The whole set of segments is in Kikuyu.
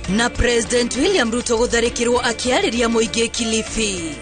Na President William Ruto gũtharĩkĩrwo akĩarĩria mũingĩ Kilifi.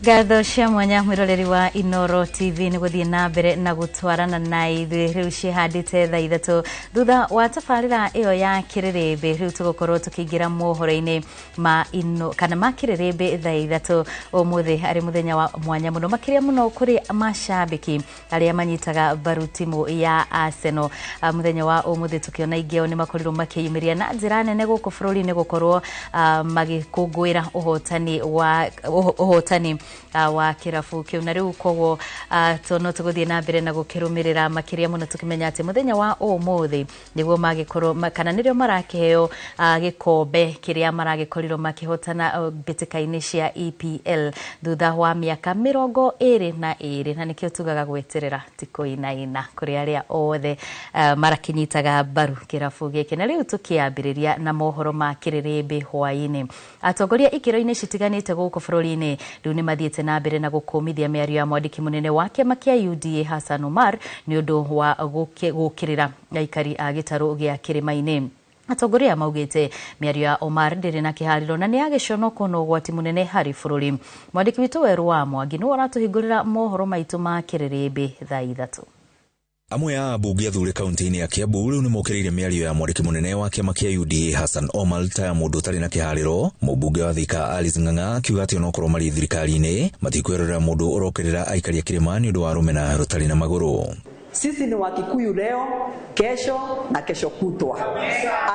Ngatho cia mwanya mwiroreri wa Inoro TV nĩ gũthiĩ na mbere na gũtwarana na ithuĩ. Rĩu ciĩhandĩte thaa 3 thutha wa tabarĩra ĩyo ya kĩrĩrĩmbĩ. Rĩu tũgũkorwo tũkĩingĩra mohoro-inĩ ma ino kana ma kĩrĩrĩmbĩ thaa 3 ũmũthĩ arĩ mũthenya wa mwanya mũno makĩria mũno kũrĩ macambĩki arĩa manyitaga mbaru timu ya Arsenal. Mũthenya wa ũmũthĩ tũkĩona aingĩ ao nĩ makorirwo makĩyumĩria na njĩra nene gũkũ bũrũri-inĩ gũkorwo magĩkũngũĩra ũhotani wa kĩrabu kĩu. Na rĩu koguo no tũgũthiĩ na mbere na gũkĩrũmĩrĩra makĩria mũno tũkĩmenya atĩ mũthenya wa ũmũthĩ nĩguo magĩkorwo kana nĩrĩo marakĩheo gĩkombe kĩrĩa maragĩkorirwo makĩhotana mbĩtĩka-inĩ cia EPL thutha wa mĩaka 22, na nĩkĩo tugaga gweterera ti kũinaina kũrĩ arĩa othe marakĩnyitaga mbaru kĩrabu gĩkĩ. Na rĩu tũkĩambĩrĩria na mohoro ma kĩrĩrĩmbĩ hwaĩ-inĩ, atongoria ikĩro-inĩ citiganĩte gũkũ bũrũri-inĩ rĩu nĩ mathiĩte na mbere na gũkũmithia mĩario ya mwandĩki mũnene wa kĩama kĩa UDA Hassan Omar nĩ ũndũ wa gũkĩrĩra aikari a gĩtarũ gĩa Kĩrĩma-inĩ. Atongoria maugĩte mĩario ya Omar ndĩrĩ na kĩharĩro na nĩ ya gĩconoko na ũgwati mũnene harĩ bũrũri. Mwandĩki witũ Werũ wa Mwangi nĩwe ũratũhingũrĩra mohoro maitũ ma kĩrĩrĩmbĩ thaa 3. Amwe a ambunge athure kaunti-inĩ ya Kiambu rĩu nĩmokĩrĩire mĩario ya mwandĩki mũnene wa kĩama kĩa UDA Hassan Omar ta ya mũndũ ũtarĩ na kĩharĩro. Mũmbunge wa Thika Alice Ng'ang'a akiuga atĩ onokorwo marĩ thirikari-inĩ matikwĩrorera mũndũ ũrokĩrĩra aikari a kĩrĩma nĩ ũndũ wa rũmena rũtarĩ na magũrũ. Sisi ni Wakikuyu leo, kesho na kesho kutwa,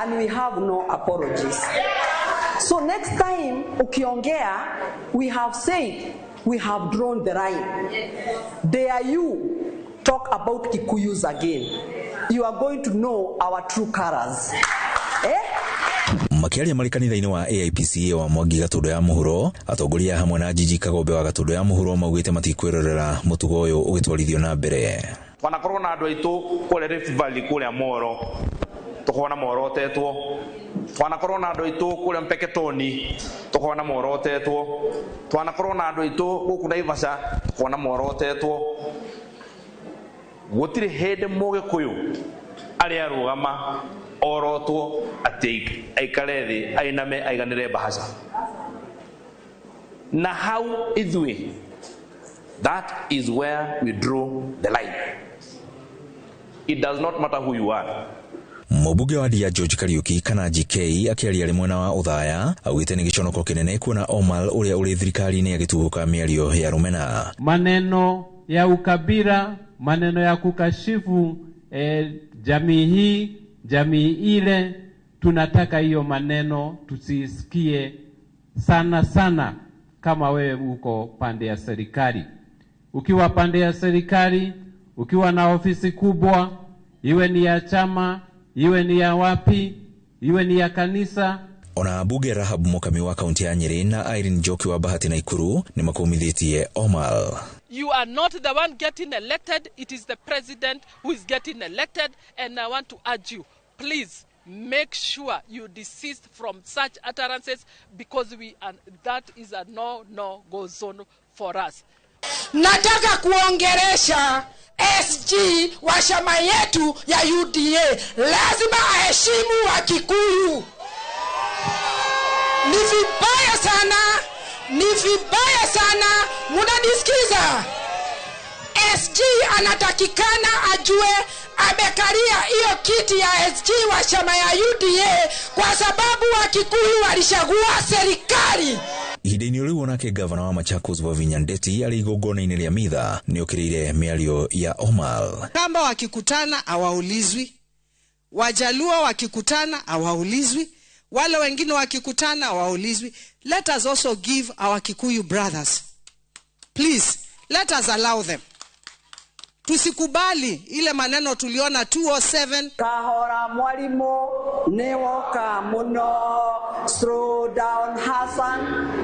and we have no apologies. So next time ukiongea, we have said we have drawn the line. Dare you talk about Kikuyus again, you are going to know our true colors. Makĩaria marĩ kanitha-inĩ wa AIPCA wa Mwangi Gatũndũ ya Mũhuro, atongoria hamwe na Jiji Kagombe wa Gatũndũ ya Mũhuro maugĩte matikwĩrorera mũtugo ũyũ ũgĩtwarithio na mbere. Wanakorwo na andũ aitũ kũrĩa Rift Valley kũrĩa Moro tũkona morotetwo, twanakorwo na andũ aitũ kũrĩa Mpeketoni tũkona morotetwo, twanakorwo na andũ aitũ gũkũ Naivasha tũkona morotetwo. Gũtirĩ hĩndĩ mũgĩkũyũ arĩa arũgama orotwo atĩ aikare thĩ ainame aiganĩre mbahaca. Na hau ithuĩ, that is where we draw the line. It does not matter who you are. Mũmbunge wa Ndia George Kariuki kana GK akĩaria arĩ mwena wa Othaya augĩte nĩ gĩconoko kĩnene kuona Omar ũrĩa ũrĩ thirikari-inĩ agĩtuthũka mĩario ya rũmena. Maneno ya ukabila, maneno ya kukashifu jamii hii, jamii ile, tunataka hiyo maneno tusisikie sana sana kama wewe uko pande ya serikali. Ukiwa pande ya serikali, ukiwa na ofisi kubwa, iwe ni ya chama, iwe ni ya wapi, iwe ni ya kanisa. Ona mbunge Rahab Mukami wa kaunti ya Nyeri na Irene Njoki wa Bahati na Ikuru nĩ makũmithĩtie Omar. You are not the one getting elected, it is the president who is getting elected, and I want to urge you, please make sure you desist from such utterances, because we are, that is a no-no-go zone for us. Nataka kuongeresha SG wa chama yetu ya UDA, lazima aheshimu Wakikuyu. Ni vibaya sana, ni vibaya sana, munanisikiza? SG anatakikana ajue amekalia hiyo kiti ya SG wa chama ya UDA kwa sababu Wakikuyu walishagua serikali. Ihinda-inĩ rĩu onake gavana wa Machakos Wavinya Ndeti arĩ igongona-inĩ rĩa Mitha nĩokĩrĩire mĩario ya Omar. Kamba wakikutana hawaulizwi, Wajaluo wakikutana hawaulizwi, Wale wengine wakikutana waulizwi. Let us also give our Kikuyu brothers. Please, let us allow them. Tusikubali ile maneno tuliona 207. Kahora mwalimu ni woka muno. Slow down Hassan,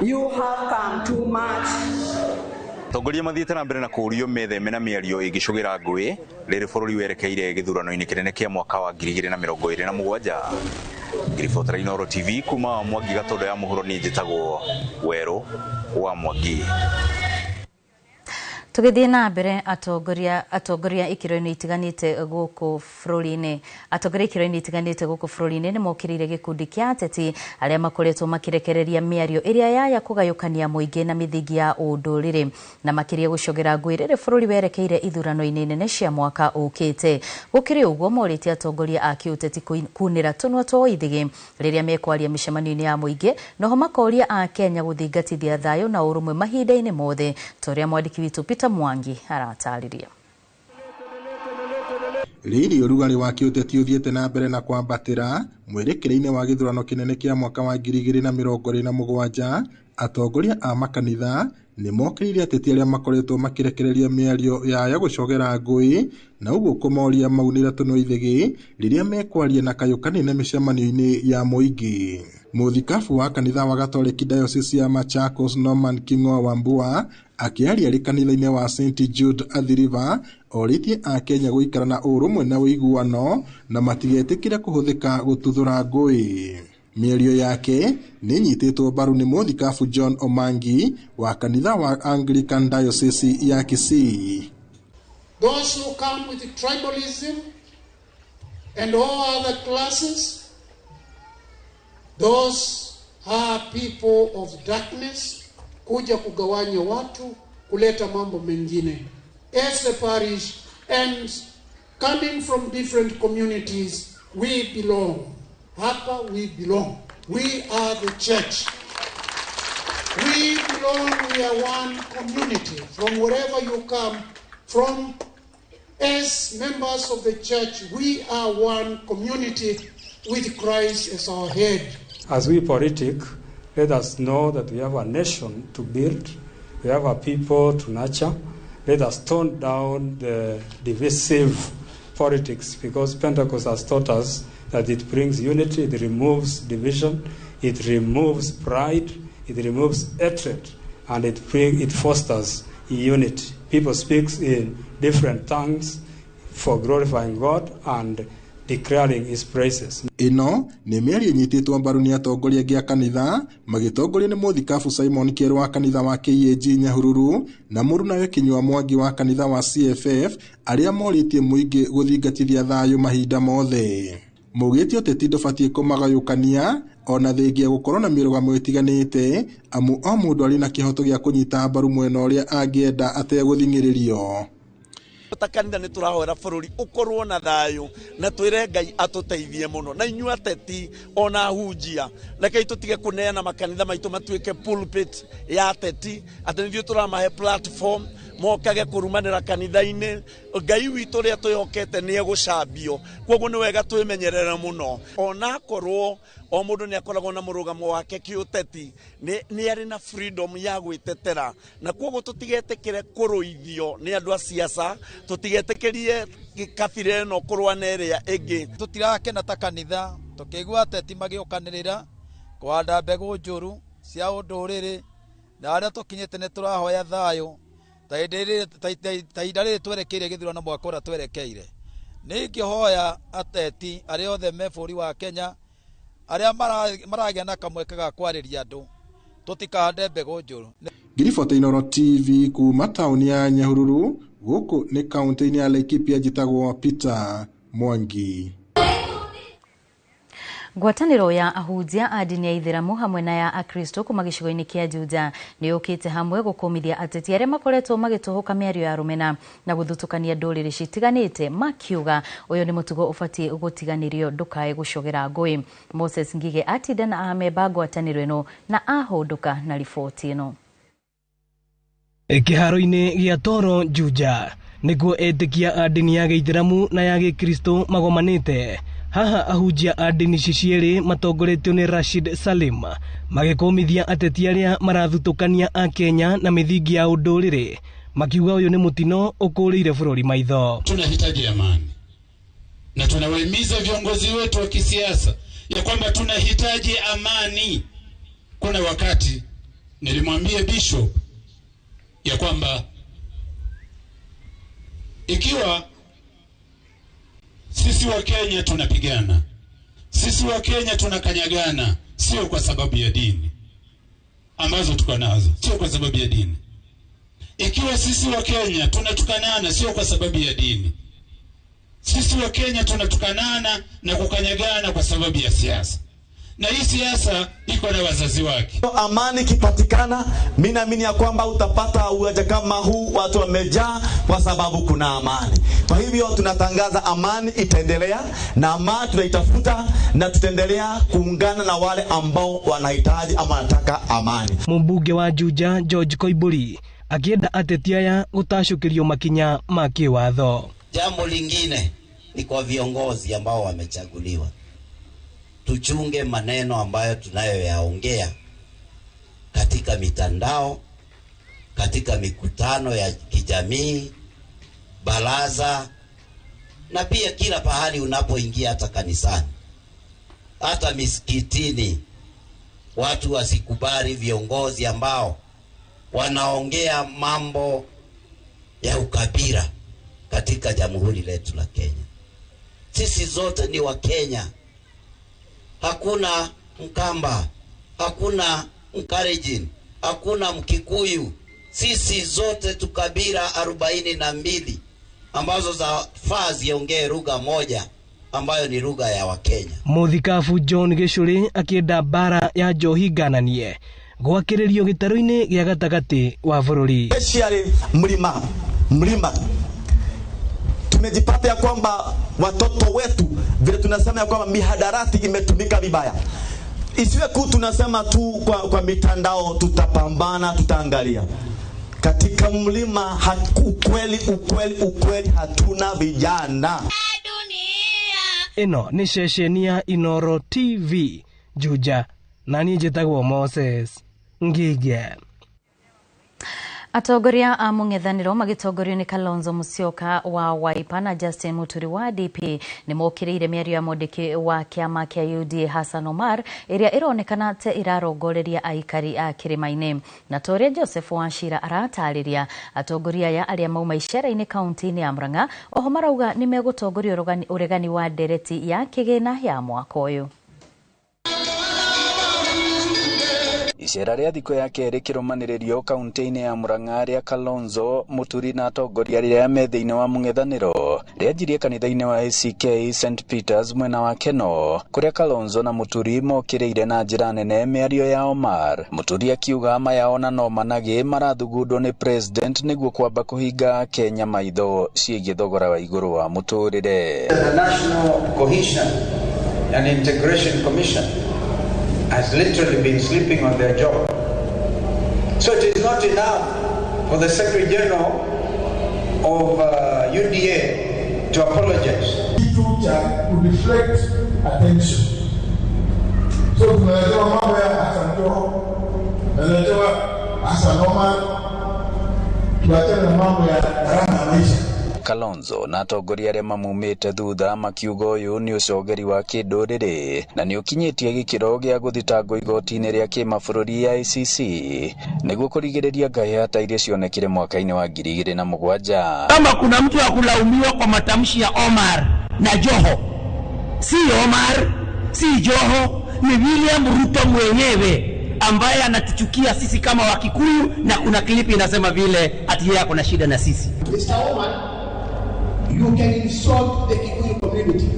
you have come too much. Atongoria mathiĩte na mbere na kũũrio metheme na mĩario ĩngĩcũgĩra ngũĩ rĩrĩ bũrũri werekeire gĩthurano-inĩ kĩnene kĩa mwaka wa 2027. Ngĩribotera Inooro TV kuma Mwangi Gatondo ya mũhuro, niĩ njĩtagwo Werũ wa Mwangi. Tũgĩthiĩ na mbere, atongoria ikĩro-inĩ itiganĩte gũkũ bũrũri-inĩ, atongoria ikĩro-inĩ itiganĩte gũkũ bũrũri-inĩ nĩ mokĩrĩire gĩkundi kĩa ateti arĩa makoretwo makĩrekereria mĩario ĩrĩa yaya kũgayũkania mũingĩ na mĩthingi ya ũndũrĩrĩ na makĩria gũcogera ngũĩ rĩrĩ bũrũri werekeire ithurano-inĩ nene cia mwaka ũkĩte. Gũkĩrĩ ũguo, morĩtie atongoria a kĩũteti kunĩra tũnua twao ithĩgĩ rĩrĩa mekwaria mĩcemanio-inĩ ya mũingĩ, noho makoria a Kenya gũthingatithia thayũ na ũrũmwe mahinda-inĩ mothe, ta ũrĩa mwandĩki witũ Peter Mwangi aratarĩria. Rĩrĩ ũrugarĩ wa kĩũteti ũthiĩte na mbere na kwambatĩra mwerekeire-inĩ wa gĩthurano kĩnene kĩa mwaka wa 2027, atongoria a makanitha nĩ mokĩrĩire ateti arĩa makoretwo makĩrekereria mĩario ya gũcogera ngũĩ na ũguo kũmoria maunĩra tũnua ithĩgĩ rĩrĩa mekwaria na kayũ kanene mĩcemanio-inĩ ya mũingĩ. Mũthikabu wa kanitha wa Gatoreki Diocese ya Machakos Norman King'oa Wambua akĩaria arĩ kanitha-inĩ wa St Jude Athi River orĩtie akenya gũikara na ũrũmwe na ũiguano na matigetĩkĩre kũhũthĩka gũtuthũra ngũĩ. Mĩario yake nĩ ĩnyitĩtwo mbaru nĩ mũthikabu John Omangi wa kanitha wa Anglican Diocese ya Kisii. Those who come with tribalism and all other classes, those are people of darkness, kuja kugawanya watu, kuleta mambo mengine. As a parish and coming from different communities, we belong. Hapa we belong. We are the church. We belong, we are one community. From wherever you come from, as members of the church, we are one community with Christ as our head. As we politic, let us know that we have a nation to build, we have a people to nurture. Let us tone down the divisive politics, because Pentecost has taught us that it brings unity, it removes division, it removes pride, it removes hatred, and it fosters unity. People speak in different tongues for glorifying God and declaring his praises. Ĩno nĩ mĩario ĩnyitĩtwo mbaru nĩ atongoria angĩ a kanitha magĩtongorio nĩ mũthikabu Simon Kĩerũ wa kanitha wa KAG Nyahururu na mũrunawe Kinyua Mwangi wa kanitha wa CFF arĩa morĩtie mũingĩ gũthingatithia thayũ mahinda mothe. Maugĩte ũteti ndũbatiĩ kũmagayũkania ona thengia gũkorwo na mĩrũgamo ĩtiganĩte, amu o mũndũ arĩ na kĩhoto gĩa kũnyita mbaru mwena ũrĩa angĩenda ategũthing'ĩrĩrio. Ta kanitha nĩ tũrahoera bũrũri ũkorwo na thayũ na twĩre Ngai atũteithie mũno, na inyuĩ ateti ona ahunjia rekei tũtige kũneana makanitha maitũ matuĩke pulpit ya ateti, atĩ nithuĩ tũramahe platform mokage kũrumanĩra kanitha-inĩ. Ngai witũ ũrĩa twĩhokete nĩ egũcambio, kwoguo nĩ wega twĩmenyerere mũno. Onakorwo o mũndũ nĩ akoragwo na mũrũgamo wake kĩũteti, nĩ arĩ na freedom ya gwĩtetera, na kwoguo tũtigetĩkĩre kũrũithio nĩ andũ a siasa, tũtigetĩkĩrie kabira ĩno kũrũa na ĩrĩa ĩngĩ. Tũtirakena ta kanitha tũkĩigua ateti magĩũkanĩrĩra kũhanda mbegũ njũru cia ũndũrĩrĩ, na harĩa tũkinyĩte nĩ tũrahoya thayũ ta ihinda rĩrĩ twerekeire gĩthurano mwaka ũrĩa twerekeire. Nĩ ingĩhoya ateti arĩa othe me bũrũri wa Kenya arĩa maragĩa na kamweke ga kwarĩria andũ tũtikahande mbegũ njũru. Ngiribota Inooro TV kuma taũni ya Nyahururu gũkũ nĩ kaũntĩ-inĩ ya Laikipia, njĩtagwo Peter Mwangi. Ngwatanĩro ya ahunjia a ndini ya Ithĩramu hamwe na ya Akristo kuma gĩcigo-inĩ kĩa Juja nĩ yũkĩte hamwe gũkũmithia ateti arĩa makoretwo magĩtũhũka mĩario ya rũmena na gũthutũkania ndũrĩrĩ citiganĩte, makiuga ũyũ nĩ mũtugo ũbatiĩ gũtiganĩrio ndũkae gũcogera ngũĩ. Moses Ngige atinda na amemba ngwatanĩro ĩno na ahũndũka na riboti ĩno. Kĩharo-inĩ gĩa Toro Juja nĩkuo etĩkia a ndini ya Gĩithĩramu na ya Gĩkristo magomanĩte Haha ahunjia a ndini ici cierĩ matongoretio nĩ Rashid Salim magĩkũmithia ateti arĩa marathutũkania a Kenya na mĩthingi ya ũndũrĩrĩ, makiuga ũyũ nĩ mũtino ũkũrĩire bũrũri maitho. Tunahitaji amani na tunawahimiza viongozi wetu wa kisiasa ya kwamba tunahitaji amani. Kuna wakati nilimwambia Bishop ya kwamba ikiwa sisi wa Kenya tunapigana, sisi wa Kenya tunakanyagana, sio kwa sababu ya dini ambazo tuko nazo, sio kwa sababu ya dini. Ikiwa sisi wa Kenya tunatukanana, sio kwa sababu ya dini. Sisi wa Kenya tunatukanana na kukanyagana kwa sababu ya siasa, na hii siasa iko na wazazi wake. Amani ikipatikana, mimi naamini ya kwamba utapata uwanja kama huu, watu wamejaa kwa sababu kuna amani. Kwa hivyo tunatangaza amani itaendelea, na amani tunaitafuta, na tutaendelea kuungana na wale ambao wanahitaji ama wanataka amani. Mũmbunge wa Juja George Koimburi akienda ateti aya gũtacũkĩrio makinya ma kĩwatho. Jambo lingine ni kwa viongozi ambao wamechaguliwa, tuchunge maneno ambayo tunayoyaongea katika mitandao, katika mikutano ya kijamii, baraza, na pia kila pahali unapoingia, hata kanisani, hata misikitini. Watu wasikubali viongozi ambao wanaongea mambo ya ukabila katika jamhuri letu la Kenya. Sisi zote ni wa Kenya. Hakuna Mkamba, hakuna Mkalenjin, hakuna Mkikuyu. Sisi zote tukabila 42 ambazo zafaa ziongee lugha moja ambayo ni lugha ya Wakenya. Mũthikabu John Gĩcũrĩ akĩenda mbara ya njohi ngananie gwakĩrĩrio gĩtarũ-inĩ gĩa gatagatĩ wa bũrũri. Especially mlima tumejipata ya kwamba watoto wetu vile tunasema ya kwamba mihadarati imetumika vibaya. Isiwe ku tunasema tu kwa mitandao, tutapambana, tutaangalia. Katika mlima ukweli hatuna vijana. Ĩno nĩ ceceni ya Inoro TV Juja, na niĩ njĩtagwo Moses Ngige. Atongoria a mũng'ethanĩro magĩtongorio nĩ Kalonzo Musyoka wa Wiper na Justin Muturi wa DP nĩ mokĩrĩire mĩario ya mwandĩki wa kĩama kĩa UDA Hassan Omar ĩrĩa ĩronekana ta ĩrarongoreria aikari a kĩrĩma-inĩ. Na ta ũrĩa Joseph Wachira aratarĩria, atongoria aya arĩa mauma icera-inĩ kaunti-inĩ ya Murang'a oho marauga nĩ megũtongoria ũregani wa ndereti ya kĩgĩna ya mwaka ũyũ. Icera rĩa thikũ ya kerĩ kĩrũmanĩrĩrio kaunti-inĩ ya Murang'a rĩa Kalonzo Muturi na atongoria arĩa me thĩinĩ wa mũng'ethanĩro rĩanjirie kanitha-inĩ wa ACK St Peters mwena wa Keno, kũrĩa Kalonzo na Muturi mokĩrĩire na njĩra nene mĩario ya Omar. Muturi akiuga maya ona no managĩ marathugundwo nĩ president nĩguo kwamba kũhinga Kenya maitho ciĩgiĩ thogora wa igũrũ wa mũtũrĩre. The National Cohesion and Integration Commission has literally been sleeping on their job. So it is not enough for the Secretary General of UDA to apologize. Kitu cha kudeflect attention. So tunaletewa mambo ya Hassan Joho, tunaletewa Hassan Omar, tuachane na mambo ya gharama ya maisha. Kalonzo na atongoria arĩa mamumĩte thutha makiuga ũyũ nĩ ũcogeri wa kĩndũrĩrĩ na nĩ ũkinyĩtie gĩkĩro gĩa gũthitangwo igoti-inĩ rĩa kĩmabũrũri ya ICC nĩguo kũrigĩrĩria ngahĩha ta iria cionekire mwaka-inĩ wa 2007. Kama kuna mtu wa kulaumiwa kwa matamshi ya Omar na Joho, si Omar, si Joho, ni William Ruto mwenyewe ambaye anatuchukia sisi kama Wakikuyu, na kuna klipi inasema vile ati yeye ako na shida na sisi. Mr. Omar, you can insult the Kikuyu community,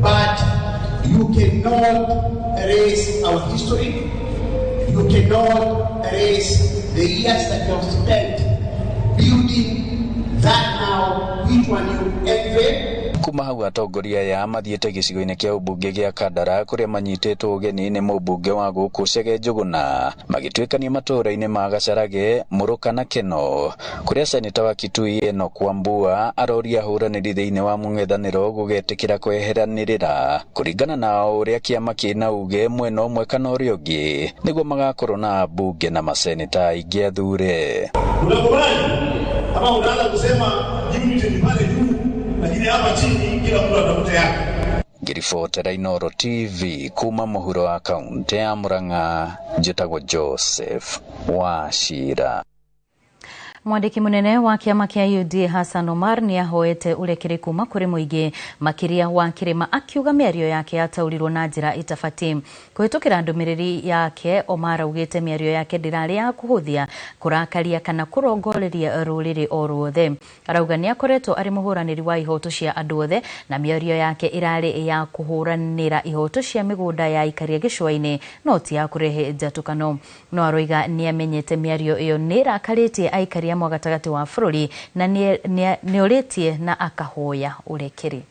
but you cannot erase our history. You cannot erase the years that you have spent building that now, which one you envy. Kuma hau atongoria aya mathiĩte gĩcigo-inĩ kĩa ũmbunge gĩa Kandara kũrĩa manyitĩtwo ũgeni nĩ mũmbunge wa gũkũ Chege Njũgũna, magĩtuĩkania matũũra-inĩ ma Gacharage, Mũrũka na Keno, kũrĩa seneta wa Kitui Enoch Wambua aroria ahũranĩri thĩinĩ wa mũng'ethanĩro gũgetĩkĩra kweheranĩrĩra kũringana na ũrĩa kĩama kĩna uge mwena ũmwe kana ũrĩa ũngĩ nĩguo magakorwo na ambunge na maseneta aingĩ athure. Unakubali ama unaanza kusema unity ni pale juu, lakini hapa chini kila mtu atafuta yake. Ngĩribotera Inooro TV kuma mũhuro wa kaũntĩ ya Murang'a, njĩtagwo Joseph Wachira. Mwandĩki mũnene wa kĩama kĩa UDA Hassan Omar nĩ ahoete ũrekeri kuma kũrĩ mũingĩ makĩria wa kĩrĩma, akiuga mĩario yake yataũrirwo na njĩra ĩtabatiĩ. Kũhĩtũkĩra ndũmĩrĩri yake, Omar augĩte mĩario yake ndĩrarĩ ya kũhũthia, kũrakaria kana kũrongoreria rũrĩrĩ o ruothe. Arauga nĩ akoretwo arĩ mũhũranĩri wa ihoto cia andũ othe na mĩario yake ĩrarĩ ya kũhũranĩra ihoto cia mĩgũnda ya aikaria gĩcũa-inĩ no ti ya kũrehe njatũkano. No aroiga nĩ amenyete mĩario ĩyo nĩ ĩrakarĩtie aikaria mwa gatagatĩ wa bũrũri na nĩorĩtie na akahoya ũrekeri.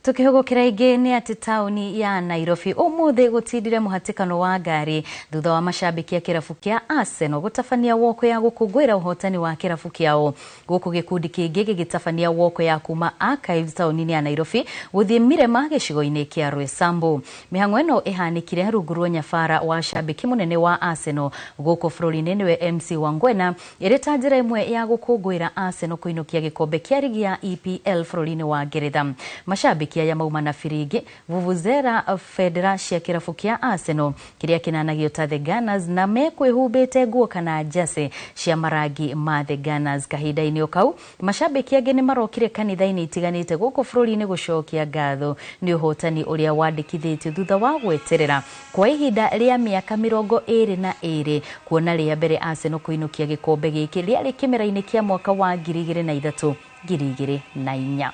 Tukihugukira ingi ni ati tauni ya Nairobi umuthi gutindire muhatikano wa ngari thutha wa mashabiki a kirabu kia Arsenal gutabania woko ya gukungwira uhotani wa kirabu kiao. Guku gikundi kingi gigitabania woko ya kuma Archives tauni ya Nairobi guthie Mirema gicigo-ini kia Roysambu. Mihango ino ihanikire rungu rwa nyabara wa shabiki munene wa Arsenal guku bũrũri-inĩ niwe MC Wangwena, iri ta njira imwe ya gukungwira Arsenal kuinukia gikombe kia rigi ya EPL bũrũri-inĩ wa Ngeretha. Mashabiki ya mauma na firingi vuvuzera federa cia kirabu kia Arsenal kiria kinanagio ta The Gunners na mekwihumbite nguo kana jase cia marangi ma The Gunners. Kahinda-inĩ o kau mashabiki angĩ nĩmarokire kanitha-inĩ itiganĩte gũkũ bũrũri-inĩ gũcokia ngatho nĩ ũhotani ũrĩa wandĩkithĩtio thutha wa gweterera kwa ihinda rĩa mĩaka 22 kuona rĩa mbere Arsenal kũinũkia gĩkombe gĩkĩ rĩarĩ kĩmera-inĩ kĩa mwaka wa 2003 2004.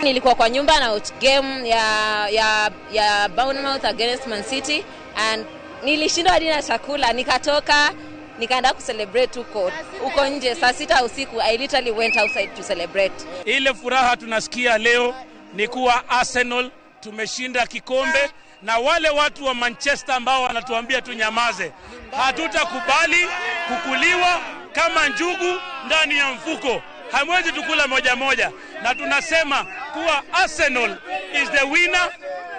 Nilikuwa kwa nyumba na watch game ya Bournemouth against Man City and nilishindwa hadi na chakula, nikatoka nikaenda kucelebrate huko nje saa 6 usiku. I literally went outside to celebrate. Ile furaha tunasikia leo ni kuwa Arsenal tumeshinda kikombe, na wale watu wa Manchester ambao wanatuambia tunyamaze, hatutakubali kukuliwa kama njugu ndani ya mfuko. Hamwezi tukula moja moja, na tunasema kuwa Arsenal is the winner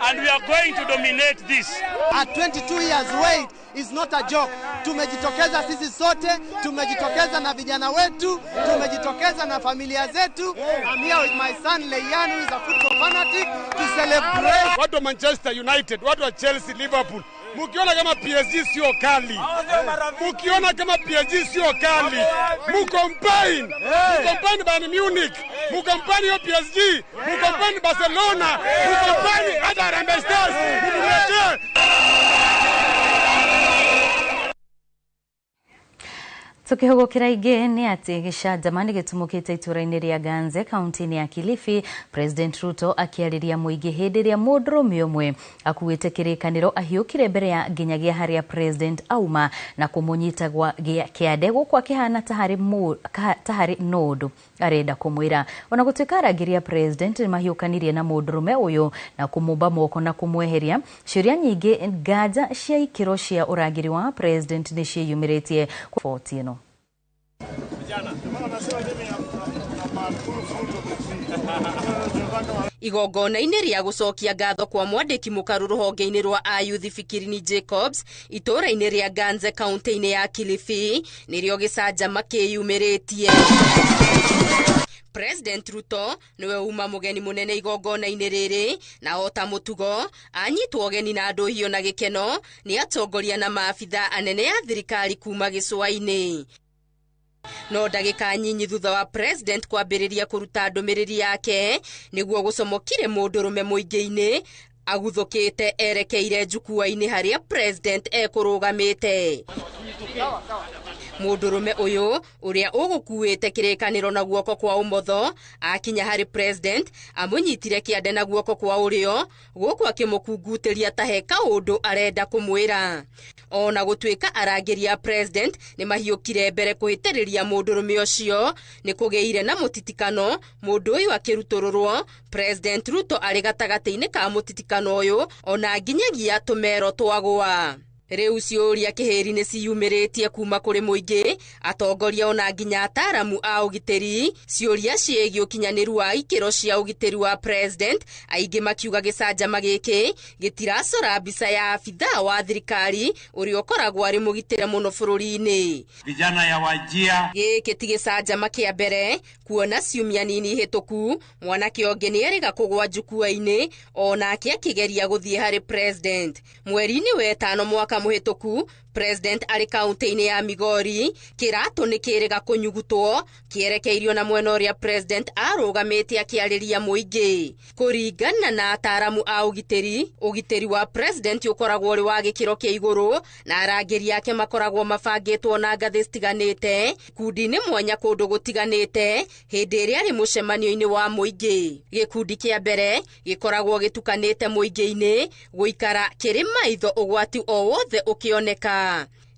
and we are going to dominate this. At 22 years wait is not a joke. Tumejitokeza sisi sote, tumejitokeza na vijana wetu, tumejitokeza na familia zetu. I'm here with my son Leyan, who is a football fanatic, to celebrate. Watu wa Manchester United, watu wa Chelsea, Liverpool, mukiona kama PSG sio kali, mukiona kama PSG sio kali, mukombine Bayern Munich, mukombine hiyo PSG, mukombine Barcelona, mukombine hata Harambee Stars, mumletee. Tukihugukira ingi ni ati gicanjama ni gitumukite itura-inĩ rĩa Ganze kaunti-inĩ ya Kilifi, President Ruto akĩarĩria mũingĩ hĩndĩ ĩrĩa mũndũrũme ũmwe akuĩte kĩrĩkanĩro ahiũkire mbere ya nginyagia harĩa President auma na kũmũnyita gwa kĩande gũkũ akĩhana ta harĩ nũndũ arenda kũmwĩra. Ona gũtuĩka arangĩri a President nĩmahiũkanirie na mũndũrũme ũyũ na kũmũmba moko na kũmweheria, ciũria nyingĩ nganja cia ikĩro cia ũrangĩri wa President nĩciĩyumĩrĩtie riboti ĩno. Igongona-inĩ rĩa gũcokia ngatho kwa mwandĩki mũkaru rũhonge-inĩ rwa ayuthi Fikirini Jacobs itũũra-inĩ rĩa Ganze kaunti-inĩ ya Kilifi nĩrĩo gĩcanjama kĩyumĩrĩtie. President Ruto niwe uma mũgeni mũnene igongona-inĩ rĩrĩ, na o ta mũtugo anyitwo ũgeni na ndũhio na gĩkeno nĩ atongoria na maabitha anene a thirikari kuma gĩcũa-inĩ. No ndagĩka nyinyi thutha wa president kwambĩrĩria kũruta ndũmĩrĩri yake nĩguo gũcomokire mũndũrũme mũingĩ-inĩ aguthũkĩte erekeire njukua-inĩ harĩa president ekũrũgamĩte. Mũndũrũme ũyũ ũrĩa ũgũkuĩte kĩrĩkanĩro na guoko kwa ũmotho akinya harĩ president amũnyitire kĩande na guoko kwa ũrĩo gũkũ akĩmũkungutĩria ta he kaũndũ arenda kũmwĩra. Ona gũtuĩka arangĩri a president nĩ mahiũkire mbere kũhĩtĩrĩria mũndũrũme ũcio, nĩ kũgĩire na mũtitikano mũndũ ũyũ akĩrutũrũrwo. President Ruto arĩ gatagatĩ-inĩ ka mũtitikano ũyũ ona nginyagia tũmero twagũa. Rĩu ciũria kĩhĩri nĩ ciyumĩrĩtie kuma kũrĩ mũingĩ, atongoria ona nginya ataaramu a ũgitĩri, ciũria ciĩgiĩ ũkinyanĩru wa ikĩro cia ũgitĩri wa president, aingĩ makiuga gĩcanjama gĩkĩ gĩtiracora mbica ya abithaa wa thirikari ũrĩa ũkoragwo arĩ mũgitĩre mũno bũrũri-inĩ. Vijana ya Wajia. Gĩkĩ ti gĩcanjama kĩa mbere kuona ciumia nini hĩtũku mwanake ũngĩ nĩerĩga kũgwa njukua-inĩ onake akĩgeria gũthiĩ harĩ president. Mweri-inĩ wetano mwaka mũhĩtũku president arĩ kaunti-inĩ ya Migori kĩratũ nĩ kĩrĩga kũnyugutwo kĩerekeirio na mwena ũrĩa president arũgamĩte akĩarĩria mũingĩ. Kũringana na ataaramu a ũgitĩri, ũgitĩri wa president ũkoragwo ũrĩ wa gĩkĩro kĩa igũrũ na arangĩri ake makoragwo mabangĩtwo na ngathĩ citiganĩte ikundi-inĩ mwanya kũndũ gũtiganĩte hĩndĩ ĩrĩa arĩ mũcemanio-inĩ wa mũingĩ. Gĩkundi kĩa mbere gĩkoragwo gĩtukanĩte mũingĩ-inĩ gũikara kĩrĩ maitho ũgwati o wothe ũkĩoneka.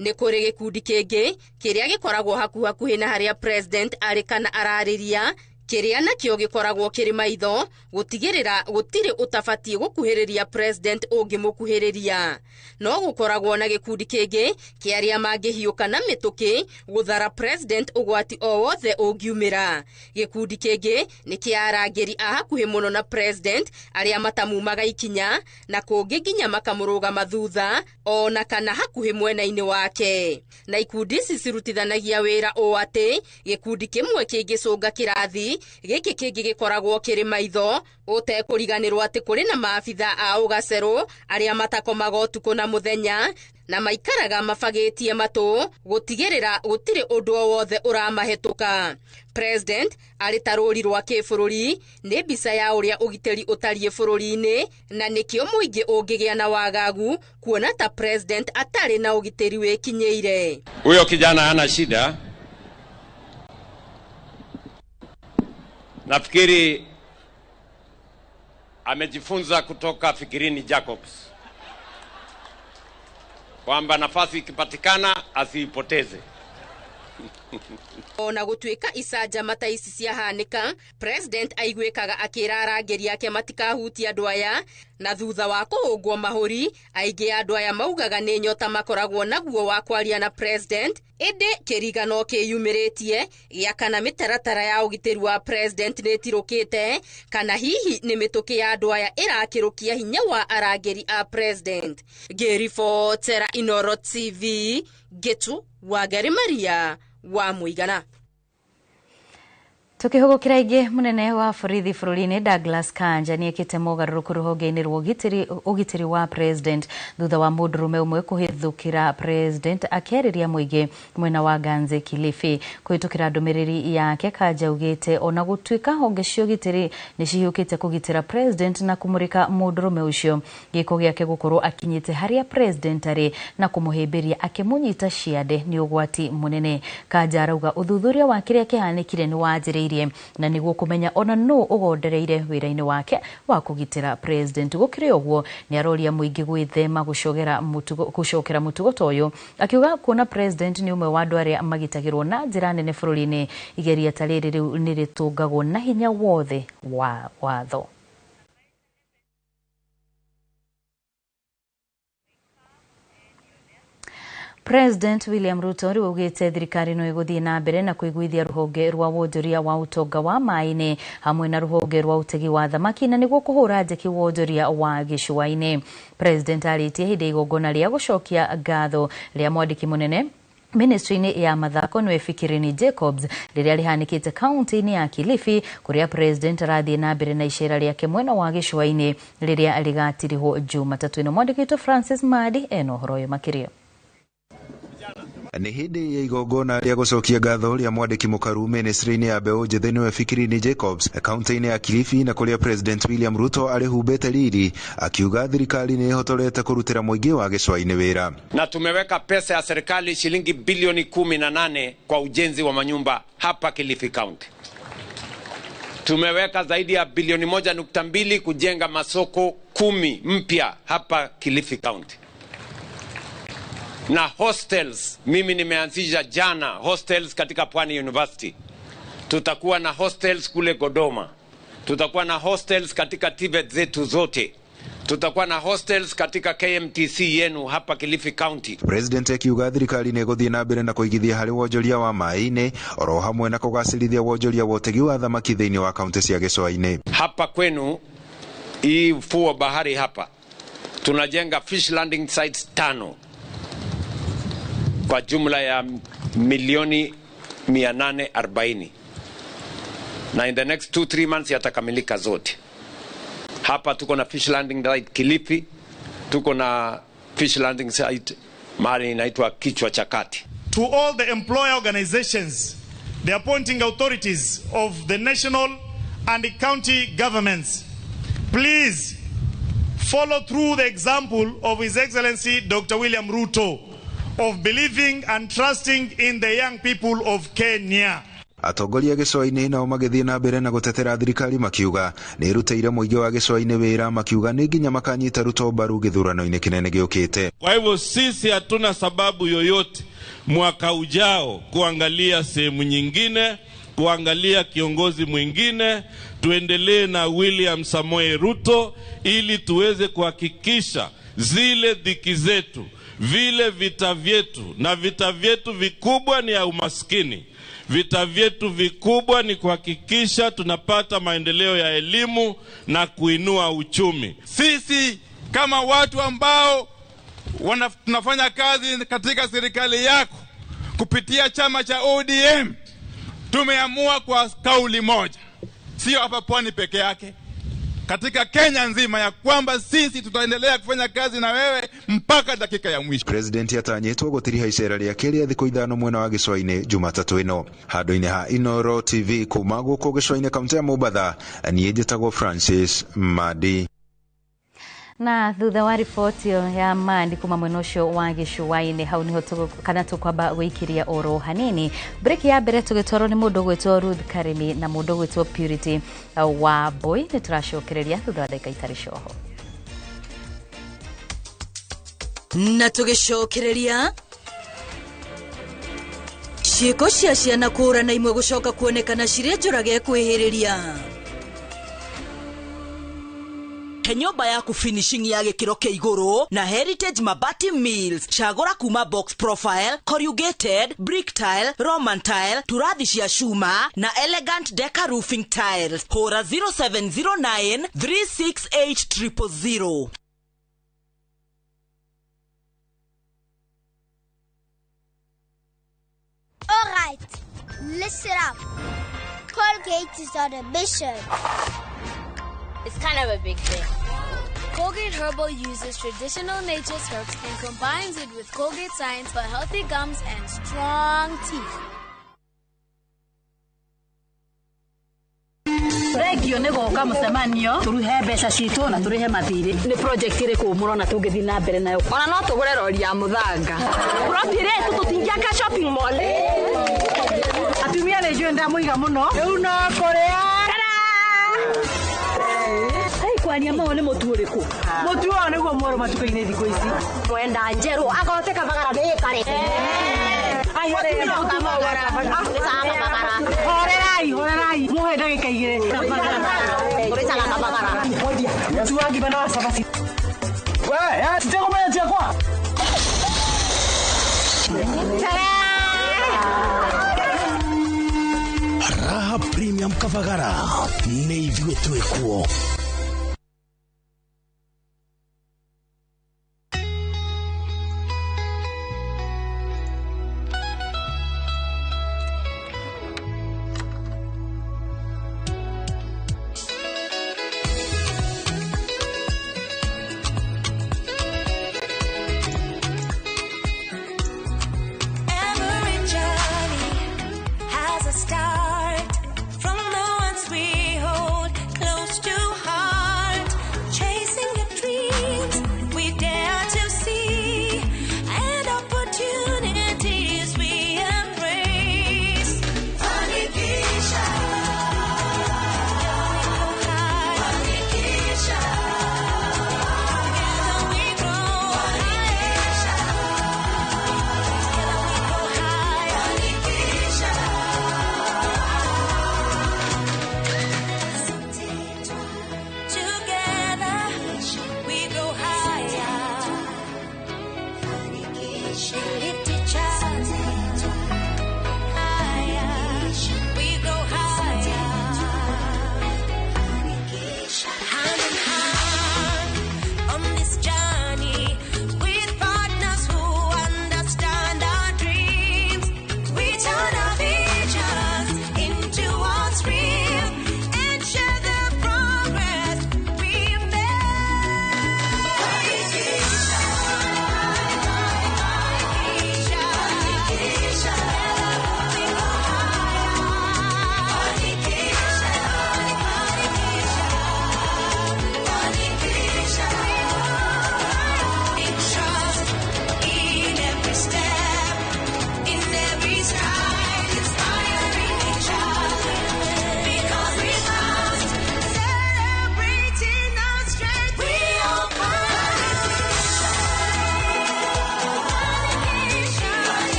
Nĩ kũrĩ gĩkundi kĩngĩ kĩrĩa gĩkoragwo hakuhakuhĩ na harĩa president arĩ kana ararĩria, kĩrĩa nakĩo gĩkoragwo kĩrĩ maitho gũtigĩrĩra gũtirĩ ũtabatiĩ gũkuhĩrĩria president ũngĩmũkuhĩrĩria. No gũkoragwo na gĩkundi kĩngĩ kĩa arĩa mangĩhiũka na mĩtũkĩ gũthara president ũgwati o wothe ũngiumĩra. Gĩkundi kĩngĩ nĩ kĩa arangĩri a hakuhĩ mũno na president arĩa matamumaga ikinya na kũngĩ nginya makamũrũgama thutha ona kana hakuhĩ mwena-inĩ wake. Na ikundi ici cirutithanagia wĩra ũũ atĩ gĩkundi kĩmwe kĩngĩcũnga kĩrathi gĩkĩ kĩngĩ gĩkoragwo kĩrĩ maitho ũtekũriganĩrwo atĩ kũrĩ na maabitha a ũgacerũ arĩa matakomaga ũtukũ na mũthenya na maikaraga mabagĩtie matũ gũtigĩrĩra gũtirĩ ũndũ o wothe ũramahĩtũka. President arĩ ta rũri rwa kĩbũrũri nĩ mbica ya ũrĩa ũgitĩri ũtariĩ bũrũri-inĩ na nĩkĩo mũingĩ ũngĩgĩa na wagagu kuona ta president atarĩ na ũgitĩri wĩkinyĩire. Huyo kijana hana shida. Nafikiri amejifunza kutoka Fikirini Jacobs kwamba nafasi ikipatikana asiipoteze. Ona gũtuĩka icanjama ta ici ciahanĩka, president aiguĩkaga akĩra arangĩri ake matikahutie andũ aya, na thutha wa kũhũngwo mahũri aingĩ a andũ aya maugaga nĩ nyota makoragwo naguo wa kwaria na president, ĩndĩ kĩrigano kĩyumĩrĩtie gĩa kana mĩtaratara ya ũgitĩri wa president nĩ ĩtirũkĩte kana hihi nĩ mĩtũkĩ ya andũ aya ĩrakĩrũkia hinya wa arangĩri a president. Ngĩribotera Inooro TV, Ngĩtu Wangari Maria wa Mũigana. Tukihugukira ingi munene wa borithi bũrũri-inĩ Douglas Kanja nĩekĩte mogarũrũku rũhonge-inĩ rwa ũgitĩri wa president thutha wa mũndũrũme ũmwe kũhithũkĩra president akĩarĩria mũingĩ mwena wa Ganze Kilifi. Kũhĩtũkĩra ndũmĩrĩri yake Kanja augĩte ona gũtuĩka honge cia ũgitĩri nĩcihiũkĩte kũgitĩra president na kũmũrĩka mũndũrũme ũcio, gĩko gĩake gũkorwo akinyĩte harĩa president arĩ na kũmũhĩmbĩria akĩmũnyita ciande nĩ ũgwati mũnene. Kanja arauga ũthuthuria wa kĩrĩa kĩhanĩkire nĩ wanjĩrĩirie na nĩguo kũmenya ona nũ ũgondereire wĩra-inĩ wake wa kũgitĩra president. Gũkĩrĩ ũguo nĩ aroria mũingĩ gwĩthema gũcokera mũtugo ta ũyũ, akiuga kuona president nĩ ũmwe wa andũ arĩa magitagĩrwo na njĩra nene bũrũri-inĩ, igeria ta rĩrĩ rĩu nĩ rĩtũngagwo na hinya wothe wa watho. President William Ruto rĩu augĩte thirikari no ĩgũthiĩ na mbere na kũiguithia rũhonge rwa wonjoria wa ũtonga wa maĩ-inĩ hamwe na rũhonge rwa ũtegi wa thamaki na nĩguo kũhũra njeki wonjoria wa gĩcũa-inĩ. President arĩtie hĩndĩ ya igongona rĩa gũcokia ngatho rĩa mwandĩki mũnene ministry-inĩ ya mathako nĩwe Fikirini Jacobs rĩrĩa rĩhanĩkĩte kaunti-inĩ ya Kilifi kũrĩa president arathiĩ na mbere na icera rĩake mwena wa gĩcũa-inĩ rĩrĩa rĩgatirihwo Jumatatũ ĩno. Mwandĩki witũ Francis Madi ena ũhoro ũyũ makĩria. Nĩ hĩndĩ ya igongona rĩa gũcokia ngatho rĩa mwandĩki mũkaru ministry-inĩ ya mbeũ njĩthĩ nĩwe Fikirini Jacobs kaunti-inĩ ya Kilifi na kũrĩa President William Ruto arĩhumbĩte riri akiuga thirikari nĩ ĩhotorete kũrutĩra mũingĩ wa gĩcũa-inĩ wĩra. Na tumeweka pesa ya serikali shilingi bilioni 18 kwa ujenzi wa manyumba hapa Kilifi County. Tumeweka zaidi ya bilioni 1.2 kujenga masoko 10 mpya hapa Kilifi County. Na hostels, mimi nimeanzisha jana hostels katika Pwani University. Tutakuwa na hostels kule Godoma. Tutakuwa na hostels katika TVET zetu zote. Tutakuwa na hostels katika KMTC yenu hapa Kilifi County. President akiuga thirikari nĩ ĩgũthiĩ na mbere na kũigithia harĩ wonjoria wa maĩ-inĩ oro hamwe na kũgacĩrithia wonjoria wa ũtegi wa thamaki thĩinĩ wa kaunti cia gĩcũa-inĩ. Hapa kwenu hii ufuo wa bahari hapa tunajenga fish landing sites 5 kwa jumla ya milioni 840, na in the next 2-3 months yatakamilika zote. Hapa tuko na fish landing site Kilifi, tuko na fish landing site mahali inaitwa Kichwa cha Kati. To all the employer organizations, the appointing authorities of the national and the county governments, please follow through the example of His Excellency Dr. William Ruto of believing and trusting in the young people of Kenya. Atongoria gĩcũa-inĩ nao magĩthiĩ na mbere na gũtetera thirikari makiuga nĩ ĩrutĩire mũingĩ wa gĩcũa-inĩ wĩra, makiuga nĩ nginya makanyita Ruto mbaru gĩthurano-inĩ kĩnene gĩũkĩte. Kwa hivyo sisi hatuna sababu yoyote mwaka ujao kuangalia sehemu nyingine, kuangalia kiongozi mwingine. Tuendelee na William Samoei Ruto ili tuweze kuhakikisha zile dhiki zetu, vile vita vyetu, na vita vyetu vikubwa ni ya umaskini. Vita vyetu vikubwa ni kuhakikisha tunapata maendeleo ya elimu na kuinua uchumi. Sisi kama watu ambao tunafanya kazi katika serikali yako kupitia chama cha ODM, tumeamua kwa kauli moja, sio hapa Pwani peke yake, katika Kenya nzima, ya kwamba sisi tutaendelea kufanya kazi na wewe mpaka dakika ya mwisho. President atanyĩtwo gũtiriha icera rĩake rĩa thikũ 5 mwena wa gĩcũa-inĩ Jumatatũ ĩno. Handũ-inĩ ha Inooro TV kuma gũkũ gĩcũa-inĩ kaunti ya Mombatha, niĩ njĩtagwo Francis Madi. Na thutha wa riboti ya Mandi kuma mwena ũcio wa gĩcũa-inĩ, hau niho kana tũkwamba gũikĩria oro hanini break ya mbere tũgĩtwarwo nĩ mũndũ ũgwĩtwo Ruth Karimi na mũndũ ũgwĩtwo Purity wa Boy. Nĩ tũracokereria thutha wa ndagĩka itarĩ coho. Na tũgĩcokereria ciĩko cia ciana kũũra na imwe gũcoka kuonekana cirĩ njũrage kwĩhĩrĩria. Nyũmba yaku finishing ya gĩkĩro kĩa igũrũ na Heritage Mabati Mills. Cagũra kuma box profile, corrugated, brick tile, Roman tile, turathi cia cuma na elegant deca roofing tiles. Hũra 0709 368 000. All right, listen up. Colgate is on a mission. It's kind of a big thing. Colgate Herbal uses traditional nature's herbs and combines it with Colgate science for healthy gums and strong teeth. Regio nĩ gũka mũcemanio tũruhe mbeca citũ na tũrĩhe mathirĩ. Nĩ project ĩrĩkũ mũrona tũngĩthiĩ na mbere nayo? Ona no tũgũre rori ya mũthanga. Plot ĩrĩa tũtingĩaka shopping mall. Atumia nĩ njũĩ ndamũiga mũno. Rĩu no kũrĩa. Kwaria mau nĩ mũtu ũrĩkũ? Mũtu ũyũ nĩguo mwerũ matukũ-inĩ thikũ ici. Mwenda njerũ agote kabagara nĩ kare. Horerai, horerai. Muhe ndagĩka 2. Mũtu wa ngima na wa cabaci. We, titegũmenya ciakwa. Raha Premium Kavagara nĩ ithuĩ twĩkuo.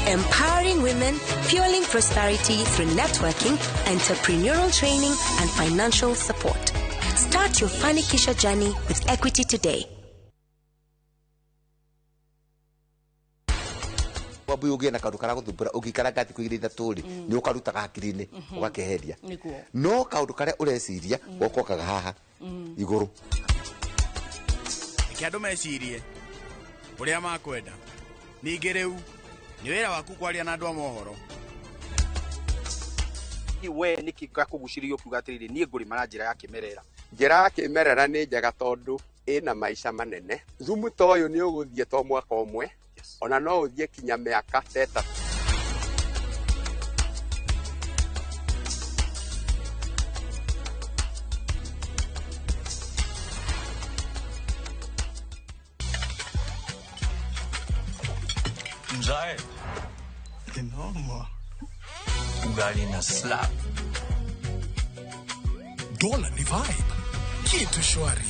Empowering women, fueling prosperity through networking, entrepreneurial training, and financial support. Start your Fanikisha journey with Equity today. Wambu ũgĩe na kaũndũ karagũthumbũra ũngĩikara thikũ igĩrĩ ithatũ rĩ, nĩ ũkarutaga hakiri-inĩ ũgakeheria, no kaũndũ karĩa ũreciria gokokaga haha igũrũ. Reke andũ mecirie ũrĩa makwenda. Ningĩ rĩu nĩ wĩra waku kwaria na andũ a mohoro. We nĩkĩ gakũgucĩrĩria ũkiuga atĩrĩrĩ, niĩ ngũrĩma na njĩra ya kĩmerera? Njĩra ya kĩmerera nĩ njega tondũ ĩna maica manene. Thumu ta ũyũ nĩ ũgũthiĩ to mwaka ũmwe, ona no ũthiĩ kinya mĩaka ta ĩtatũ. Mzae. Noma. Ugali na slap. Dola ni vibe. Kitu shwari.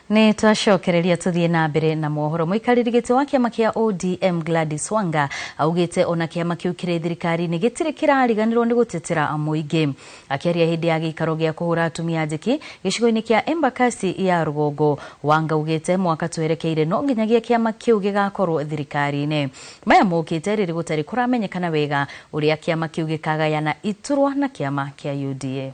Nĩ twacokereria tũthiĩ na mbere na mohoro. Mũikarĩri gĩtĩ wa kĩama kĩa ODM Gladys Wanga augĩte ona kĩama kĩu kĩrĩ thirikari-inĩ gĩtirĩ kĩrariganĩrwo nĩ gũtetera mũingĩ. Akĩaria hĩndĩ ya gĩikaro gĩa kũhũra atumia njeki gĩcigo-inĩ kĩa Embakasi ya rũgongo, Wanga augĩte mwaka twerekeire no nginyagia kĩama kĩu gĩgakorwo thirikari-inĩ. Maya mokĩte rĩrĩ gũtarĩ kũramenyekana wega ũrĩa kĩama kĩu gĩkagayana iturwa na kĩama kĩa UDA.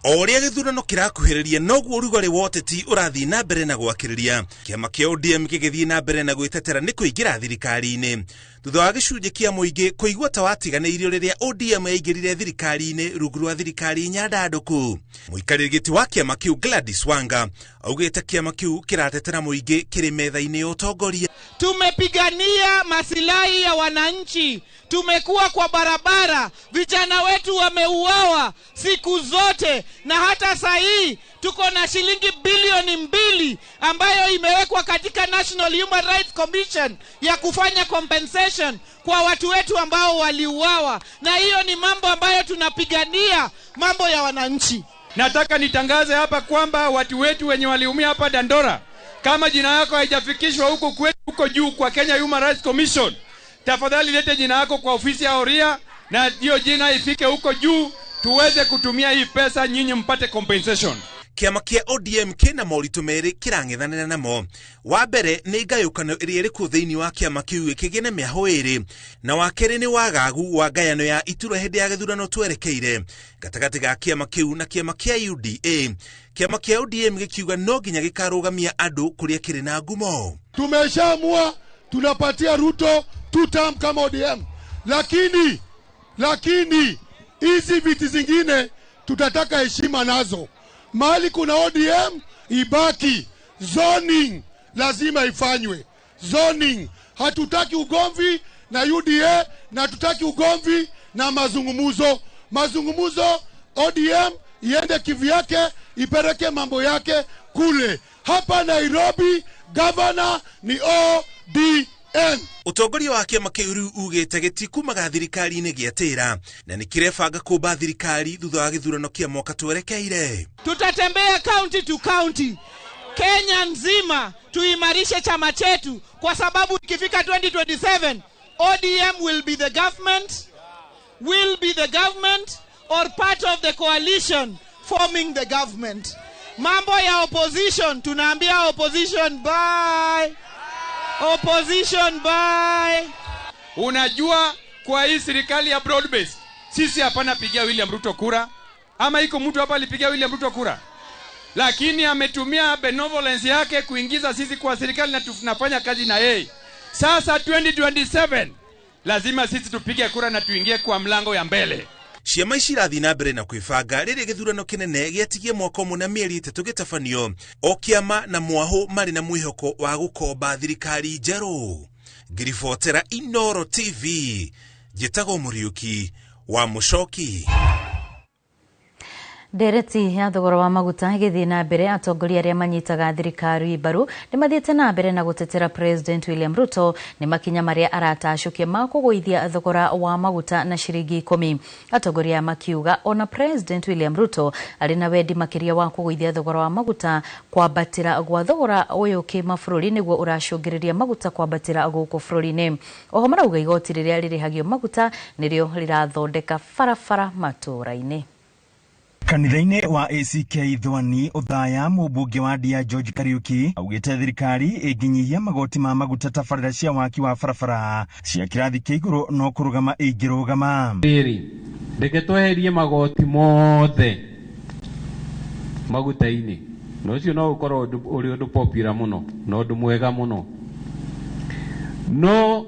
O ũrĩa gĩthurano kĩrakuhĩrĩria noguo ũrugarĩ wa ũteti ũrathiĩ na mbere na gwakĩrĩria. Kĩama kĩa ODM gĩgĩthiĩ na mbere na gwĩtetera nĩ kũingĩra thirikari-inĩ thutha wa gĩcunjĩ kĩa mũingĩ kũigua ta watiganĩirio rĩrĩa ODM yaingĩrire thirikari-inĩ rungu rwa thirikari nyandandũku. Mũikarĩri gĩtĩ wa kĩama kĩu Gladys Wanga augĩte kĩama kĩu kĩratetera mũingĩ kĩrĩ metha-inĩ ya ũtongoria. Tumepigania masilahi ya wananchi, tumekuwa kwa barabara, vijana wetu wameuawa siku zote, na hata sahii tuko na shilingi bilioni 2 ambayo imewekwa katika National Human Rights Commission ya kufanya compensation kwa watu wetu ambao waliuawa, na hiyo ni mambo ambayo tunapigania, mambo ya wananchi. Nataka nitangaze hapa kwamba watu wetu wenye waliumia hapa Dandora, kama jina yako haijafikishwa huko kwetu huko juu kwa Kenya Human Rights Commission, tafadhali lete jina yako kwa ofisi ya Oria na hiyo jina ifike huko juu tuweze kutumia hii pesa nyinyi mpate compensation. Kĩama kĩa ODM kĩna moritũ merĩ kĩrang'ethanĩra namo. Wa mbere nĩ ngayũkano ĩrĩa ĩrĩ kuo thĩinĩ wa kĩama kĩu gĩkĩgĩe na mĩahũ ĩrĩ, na wa kerĩ nĩ wagagu wa ngayano ya iturwa hĩndĩ ya gĩthurano twerekeire gatagatĩ ga kĩama kĩu na kĩama kĩa UDA. Kĩama kĩa ODM gĩkiuga no nginya gĩkarũgamia andũ kũrĩa kĩrĩ na ngumo. Tumeshaamua tunapatia Ruto 2 term kama ODM, lakini hizi viti zingine tutataka heshima nazo. Mahali kuna ODM ibaki. Zoning lazima ifanywe. Zoning. Hatutaki ugomvi na UDA na hatutaki ugomvi na mazungumuzo. Mazungumuzo ODM iende kivyake, ipeleke mambo yake kule. Hapa Nairobi governor ni ODM. Ũtongoria wa kĩama kĩu rĩu ugĩte gĩtikumaga thirikari-inĩ gĩatĩra na nĩ kĩrebanga kũmba thirikari thutha wa gĩthurano kĩa mwaka twerekeire. Tutatembea county to county Kenya nzima tuimarishe chama chetu, kwa sababu ikifika 2027 ODM will be the government, will be the government or part of the coalition forming the government. Mambo ya opposition, tunaambia opposition bye. Opposition bye. Unajua kwa hii serikali ya broad base, sisi hapana pigia William Ruto kura. Ama iko mtu hapa alipigia William Ruto kura? Lakini ametumia benevolence yake kuingiza sisi kwa serikali na tunafanya kazi na yeye. Sasa 2027 lazima sisi tupige kura na tuingie kwa mlango ya mbele. Ciama ici irathiĩ na mbere na kwĩbanga rĩrĩ gĩthurano kĩnene gĩatigie mwaka ũmwe na mĩeri 3 gĩtabanio, o kĩama na mwahũ marĩ na mwĩhoko wa gũkomba thirikari njerũ. Ngiribotera Inoro TV, njĩtagwo Mũriũki wa Mũcoki. Ndereti ya thogora wa maguta ĩgĩthiĩ na mbere, atongoria arĩa manyitaga thirikari mbaru nĩ mathiĩte na mbere na gũtetera President William Ruto nĩ makinya marĩa aratacũkia ma kũgũithia thogora wa maguta na ciringi 10. Atongoria makiuga ona President William Ruto arĩ na wendi makĩria wa kũgũithia thogora wa maguta, kwambatĩra gwa thogora ũyũ kĩmabũrũri nĩguo ũracũngĩrĩria maguta kwambatĩra gũkũ bũrũri-inĩ. Oho marauga igoti rĩrĩa rĩrĩhagio maguta nĩrĩo rĩrathondeka barabara matũũra-inĩ. Kanitha-inĩ wa ACK Thwani Othaya, mũmbunge wa Ndia George Kariuki augĩte thirikari ĩngĩnyihia magoti ma maguta tabarĩra cia waki wa barabara cia kĩrathi kĩa igũrũ no kũrũgama ĩngĩrũgama. Rĩrĩ, reke tweherie magoti mothe maguta-inĩ, na ũcio no ũkorwo ũrĩ ũndũ popular mũno na ũndũ mwega mũno, no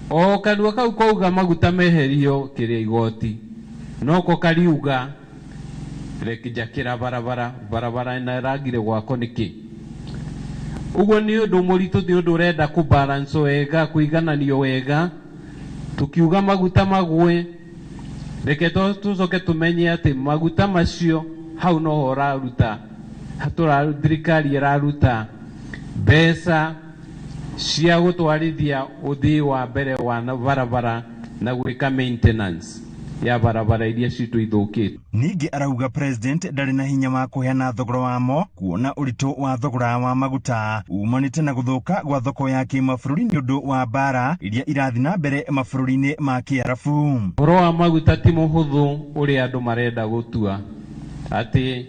o kanua kau kauga maguta meherio kĩrĩa igoti noko kariuga rekijakira barabara barabara na ragire gwako niki. Uguo ni undu muritu, ti undu urenda ku balance wega, kuigananio wega. Tukiuga maguta magwe, reke tucoke tumenye ati maguta macio hau no ũraruta, hatura thirikari ĩraruta mbeca cia gũtwarithia ũthii wa mbere wa barabara na gwĩka maintenance ya barabara iria citũ ithũkĩte. Ningĩ arauga president ndarĩ na hinya wa kũheana thogora wamo, kuona ũritũ wa thogora wa maguta umanĩte na gũthũka gwa thoko ya kĩmabũrũri nĩ ũndũ wa mbara iria irathiĩ na mbere mabũrũri-inĩ ma Kĩarabu. Ũhoro wa maguta ti mũhũthũ ũrĩa andũ marenda gũtua atĩ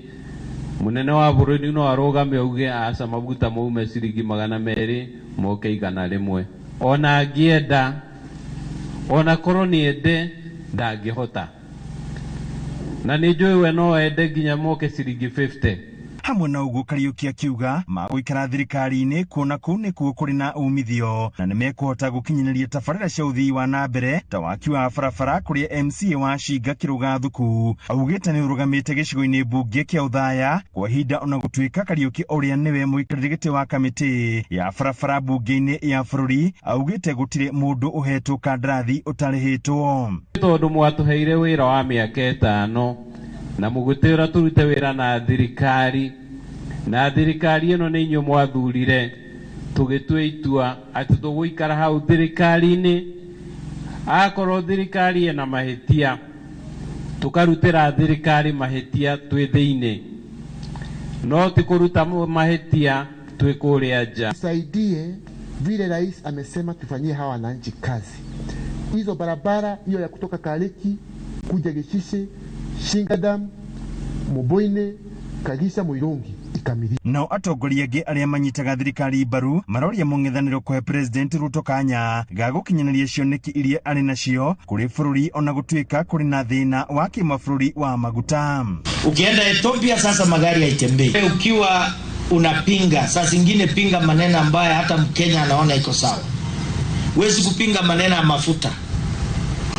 mũnene wa bũrũri no arũgame auge aca maguta maume ciringi 200 moke 100. Ona angĩenda, ona korwo nĩ ende ndangĩhota, na nĩ njũĩ we no ende nginya moke ciringi 50. Hamwe na ũguo Kariuki akiuga magũikara thirikari-inĩ kuona kũu nĩkuo kũrĩ na umithio na nĩmekũhota gũkinyanĩria tabarĩra cia ũthii wa na mbere ta waki wa barabara kũrĩa MCA wa Shinga Kĩrũga Thuku augĩte nĩ ũrũgamĩte gĩcigo-inĩ mbunge kĩa Othaya kwa ihinda, ona gũtuĩka Kariuki ũrĩa nĩwe mũikarĩri gĩtĩ wa kamĩtĩ ya barabara mbunge-inĩ ya bũrũri augĩte gũtirĩ mũndũ ũhetwo kandarathi ũtarĩhĩtwo. Tondũ mwatũheire wĩra wa mĩaka 5 na mũgĩtwĩra tũrute wĩra na thirikari, na thirikari ĩno nĩ inyuĩ mwathurire, tũgĩtua itua atĩ tũgũikara hau thirikari-inĩ. Akorwo thirikari ĩna mahĩtia, tũkarutĩra thirikari mahĩtia twĩ thĩinĩ, no ti kũruta mahĩtia twĩ kũrĩa nja. Tusaidie vile rais amesema tufanyie hawa wananchi kazi. Hizo barabara hiyo ya kutoka Kaleki kuja Gishishe, Shingadam, Muboine, Kagisha, Muirungi ikamilike. Nao atongoria angĩ arĩa manyitaga thirikari mbaru maroria mũng'ethanĩro kũhe President Ruto kanya ga gũkinyanĩria cioneki iria arĩ nacio kũrĩ bũrũri, ona gũtuĩka kũrĩ na thĩna wa kĩmabũrũri wa maguta. Ukienda Ethiopia sasa magari haitembei. Ukiwa unapinga, saa zingine pinga maneno ambayo hata Mkenya anaona iko sawa. Huwezi kupinga maneno ya mafuta.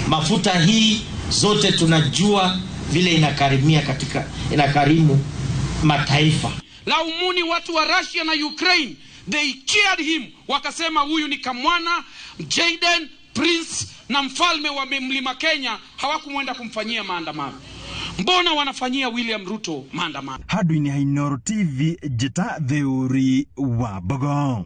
Mafuta hii zote tunajua vile inakarimia katika inakarimu mataifa. Laumuni watu wa Russia na Ukraine, they cheered him, wakasema huyu ni kamwana Jaden Prince na mfalme wa mlima Kenya. Hawakumwenda kumfanyia maandamano. Mbona wanafanyia William Ruto maandamano? Handũ-inĩ ha Inooro TV, Njĩta Theuri wa Mbogo.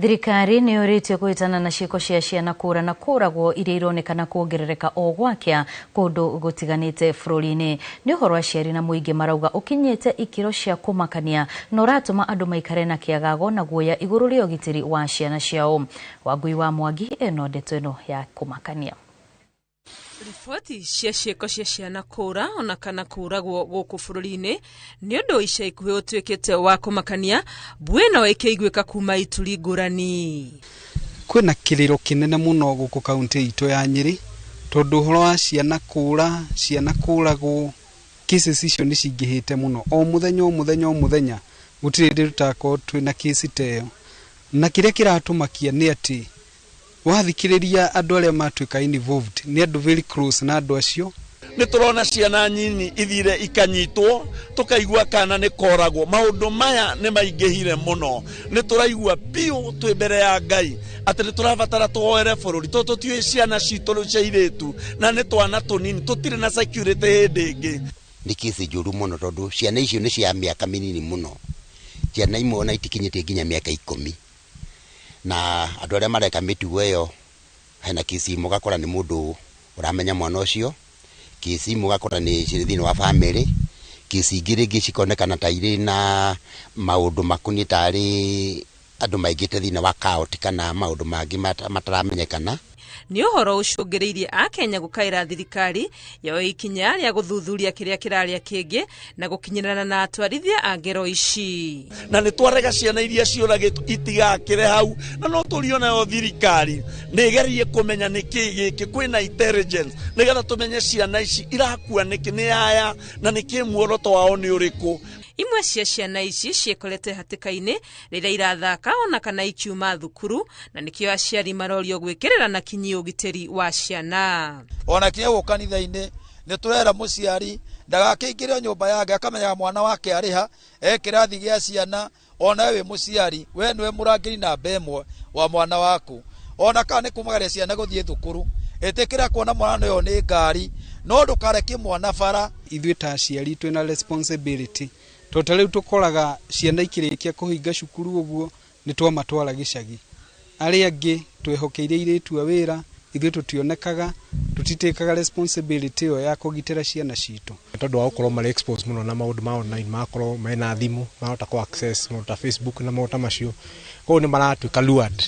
Thirikari nĩ yũrĩtio kũhĩtana na ciĩko cia ciana kũra na kũragwo iria ironekana kuongerereka o gwakĩa kũndũ gũtiganĩte bũrũri-inĩ. Nĩ ũhoro aciari na mũingĩ marauga ũkinyĩte ikĩro cia kũmakania na ũratũma andũ maikare na kĩagago na guoya igũrũ rĩa ũgitĩri wa ciana ciao. Wangui wa Mwangi ĩno ndeto ĩno ya kũmakania. Riboti cia ciĩko cia ciana kũra ona kana kũragwo gũkũ bũrũri-inĩ nĩ ũndũ ica ikuhĩ ũtuĩkĩte wa kũmakania, mbuĩ no ĩkĩiguĩka kuma ituri ngũrani. Kwĩna kĩrĩro kĩnene mũno gũkũ kaunti itũ ya Nyĩrĩ, tondũ ũhoro wa ciana kũra, ciana kũragwo, cases icio nĩ cingĩhĩte mũno o mũthenya o mũthenya o mũthenya, gũtirĩ hĩndĩ tũtakorwo twĩna kesi ta ĩyo. Na kĩrĩa kĩratũmakia nĩ atĩ wathikĩrĩria andũ arĩa matuĩka involved nĩ andũ very close na andũ acio. Nĩ tũrona ciana nyinyi ithire ikanyitwo, tũkaigua kana nĩ koragwo. Maũndũ maya nĩ maingĩhire mũno, nĩ tũraigua biũ twĩ mbere ya Ngai atĩ nĩ tũrabatara tũhoere bũrũri, tondũ tũtiũĩ ciana citũ rĩu cia airĩtu na nĩ twana tũnini, tũtirĩ na security hĩndĩ ĩngĩ. Nĩ kesi njũru mũno tondũ ciana icio nĩ cia mĩaka mĩnini mũno, ciana imwe ona itikinyĩtie nginya mĩaka 10, na andũ arĩa mareka mĩtugo ĩyo hena kesi imwe ũgakora nĩ mũndũ ũramenya mwana ũcio, kesi imwe ũgakora nĩ cirĩ thĩinĩ wa bamĩrĩ, kesi ingĩ rĩngĩ cikonekana ta irĩ na maũndũ makoniĩ tarĩ andũ maingĩte thĩinĩ wa cult kana maũndũ mangĩ mataramenyekana. Nĩ ũhoro ũcũngĩrĩirie Akenya gũkaĩra thirikari yoe ikinya rĩa gũthuthuria kĩrĩa kĩrarĩa kĩngĩ na gũkinyĩrana na atwarithia a ngero ici. Na nĩ twarega ciana iria ciũragĩtwo itigakĩre hau, na no tũrio nayo thirikari nĩ ĩgerie kũmenya nĩkĩ gĩkĩ, kwĩna intelligence nĩgetha tũmenye ciana ici irakua nĩkĩ, nĩ aya na nĩkĩ muoroto wao nĩ ũrĩkũ. Imwe cia ciana ici ciĩkorete hatĩka-inĩ rĩrĩa irathaka ona kana ikiuma thukuru, na nĩkĩo aciari marorio gwĩkĩrĩra na kinyi ũgitĩri wa ciana. Ona kinya gũkũ kanitha-inĩ nĩ tũrera mũciari ndagakĩingĩre nyũmba yake akamenyaga mwana wake arĩha e kĩrathi gĩa ciana. Ona we wĩ mũciari, we nĩwe mũrangĩri namba ĩmwe wa mwana waku. Ona kana nĩ kumagaria ciana gũthiĩ thukuru, ĩtĩkĩra kuona mwana ũyũ nĩ ngari, no ndũkarekie mwana bara. Ithuĩ ta aciari twĩna responsibility, tondũ ta rĩu tũkoraga ciana ikĩrĩkia kũhinga cukuru ũguo nĩ twamatwara gĩcagi, arĩa angĩ twehokeire airĩtu a wĩra, ithuĩ tũtionekaga, tũtitĩkaga responsibility ĩyo ya kũgitĩra ciana citũ. Tondũ wa gũkorwo marĩ exposed mũno na maũndũ ma online, magakorwo mena thimũ, marahota kũ access maũndũ ta Facebook na maũndũ ta macio, koguo nĩ maratuĩka lured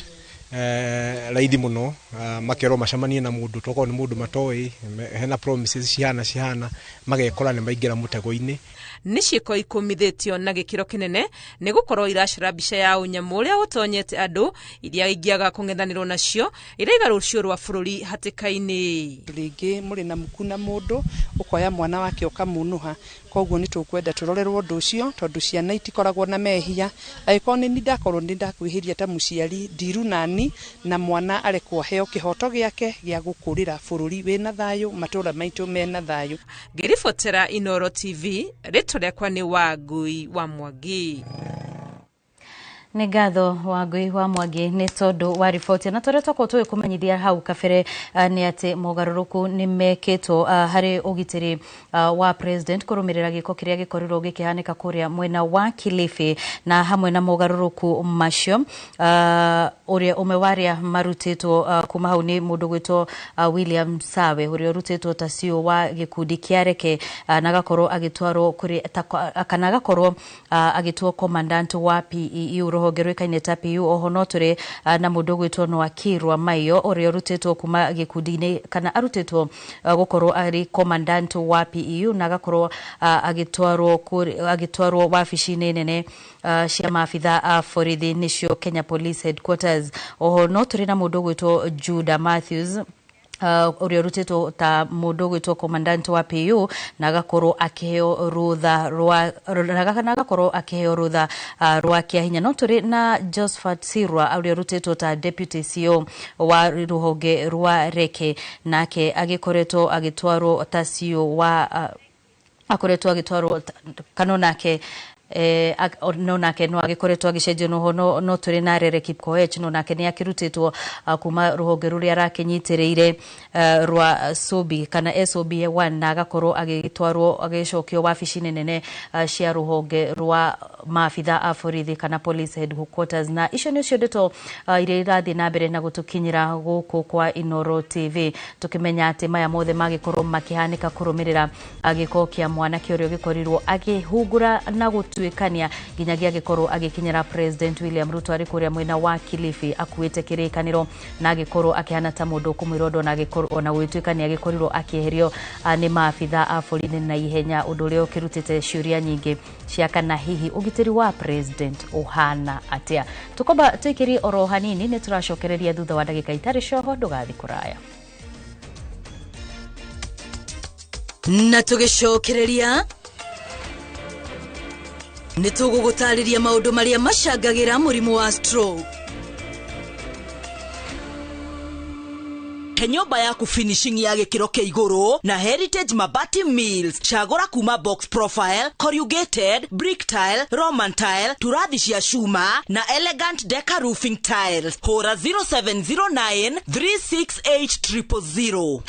raithi mũno, makerwo macemanie na mũndũ tokorwo nĩ mũndũ matoĩ, hena promises cihana magekora nĩ maingĩra mũtego-inĩ. Nĩ ciĩko ikumithĩtio na gĩkĩro kĩnene nĩ gũkorwo iracora mbica ya ũnyamũ ũrĩa ũtonyete andũ iria ingĩaga kũng'ethanĩrwo nacio iraiga rũciũ rwa bũrũri hatĩka-inĩ. Rĩngĩ mũrĩ na muku na mũndũ ũkoya mwana wake ũkamunuha, koguo nĩ tũkwenda tũrorerwo ũndũ ũcio tondũ ciana itikoragwo na mehia. Angĩkorwo nĩ ndakorwo nĩ ndakwĩhĩria ta mũciari ndiru nani, na mwana arekwo aheo kĩhoto gĩake gĩa gũkũrĩra bũrũri wĩna thayũ, matũra maitũ mena thayũ. Ngĩribotera Inooro TV, rĩtwa rĩakwa nĩ Wangui wa Mwangi. Nĩ ngatho Wangui wa Mwangi nĩ tondũ wa riboti. Na tũrĩa twakorwo tũgĩkũmenyithia hau kabere nĩ atĩ mogarũrũku nĩ mekĩtwo harĩ ũgitĩri wa president kũrũmĩrĩra gĩko kĩrĩa gĩkorirwo gĩkĩhanĩka kũrĩa mwena wa Kilifi, na hamwe na mogarũrũku macio ũrĩa ũmwe wa arĩa marutĩtwo kuma hau nĩ mũndũ gwĩtwo William Sawe ũrĩa ũrutĩtwo ta CEO wa gĩkundi kĩa Reke, na agakorwo agĩtwarwo kũrĩ kana agakorwo agĩtwo commandant wa PEU rũhonge rũĩkaine ta PU. Oho no tũrĩ na mũndũ ũgwĩtwo Noakirwa Maiyo ũrĩa ũrutĩtwo kuma gĩkundi-inĩ kana arutĩtwo gũkorwo arĩ commandant wa PEU na agakorwo agĩtwarwo wabici-inĩ nene cia maabitha a borithi nĩcio Kenya Police Headquarters. Oho no tũrĩ na mũndũ ũgwĩtwo Judah Matthews ũrĩa ũrutĩtwo ta mũndũ ũgwĩtwo commandant wa PU na agakorwo akĩheo rũtha rwa na agakorwo akĩheo rũtha rwa kĩahinya. No tũrĩ na Josephat Sirwa ũrĩa ũrutĩtwo ta deputy CEO wa rũhonge rwa Reke, nake agĩkoretwo agĩtwarwo ta CEO wa akoretwo agĩtwarwo kana nake no nake no agĩkoretwo agĩcenjio. Noho no tũrĩ na Rere Kipkoech, no nake nĩ akĩrutĩtwo kuma rũhonge rũrĩa arakĩnyitĩrĩire rwa Sobi kana SOB1 na agakorwo agĩtwarwo agĩcokio wabici-inĩ nene cia rũhonge rwa maabitha a borithi kana police headquarters. Na icio nĩcio ndeto iria irathiĩ na mbere na gũtũkinyĩra gũkũ kwa Inooro TV, tũkĩmenya atĩ maya mothe magĩkorwo makĩhanĩka kũrũmĩrĩra gĩko kĩa mwanake ũrĩa ũgĩkorirwo akĩhungura na gũtuĩkania nginyagia agĩkorwo agĩkinyĩra President William Ruto arĩ kũrĩa mwena wa Kilifi akuĩte kĩrĩkanĩro na agĩkorwo akĩhana ta mũndũ ũkũmwĩra ũndũ, na agĩkorwo ona gũgĩtuĩka nĩ agĩkorirwo akĩeherio nĩ maabitha a borithi na ihenya, ũndũ ũrĩa ũkĩrutĩte ciũria nyingĩ cia kana hihi ũgitĩri wa president ũhana atĩa. Tũkomba tũikĩrie oro hanini, nĩ tũracokereria thutha wa ndagĩka itarĩ coho, ndũgathiĩ kũraya. Na tũgĩcokereria nĩ tũgũgũtarĩria maũndũ marĩa macangagĩra mũrimũ wa stroke. He nyũmba yaku finishing ya gĩkĩro kĩa igũrũ na Heritage Mabati Mills. Cagũra kuma box profile, corrugated, brick tile, Roman tile, turathi cia cuma na elegant deca roofing tiles. Hũra 0709 368 000.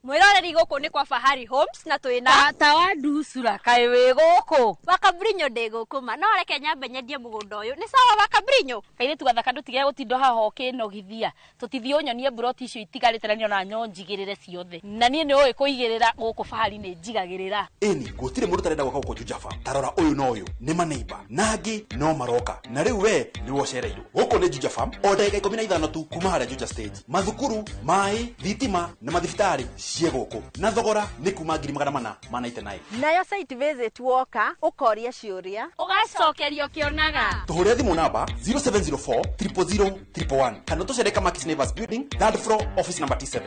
Mwiroreri guku ni kwa Fahari Homes na twina tata wa nducura kaĩ wĩ gũkũ Wakabrinyo ndĩ gũkũ ma no reke nyambe nyendie mũgũnda ũyũ nĩ sawa Wakabrinyo. Kairĩtu gathaka ndũtige gũtinda haha ũkĩnogithia tũtithiĩ ũnyonie mburoti icio itigarĩte na niĩ ona nyo njigĩrĩre ciothe na niĩ nĩ ũĩ kũigĩrĩra gũkũ Fahari nĩ njigagĩrĩra. Ĩni gũtirĩ mũndũ ũtarenda gwaka gũkũ Juja Farm. Ta rora ũyũ na ũyũ nĩ maneiba na angĩ no maroka na rĩu we nĩwe ũcereirwo. Gũkũ nĩ Juja Farm o ndagĩka 15 tu kuma harĩa Juja stage. Mathukuru, maĩ, thitima na mathibitarĩ ciĩ gũkũ na thogora nĩ kuma 499. Nayo site visit woka ũkoria ciũria ũgacokerio ũkĩonaga. Tũhũrĩre thimũ namba 0704 000 111 kana tũcere Kamakis Neighbors Building, third floor, office number T7.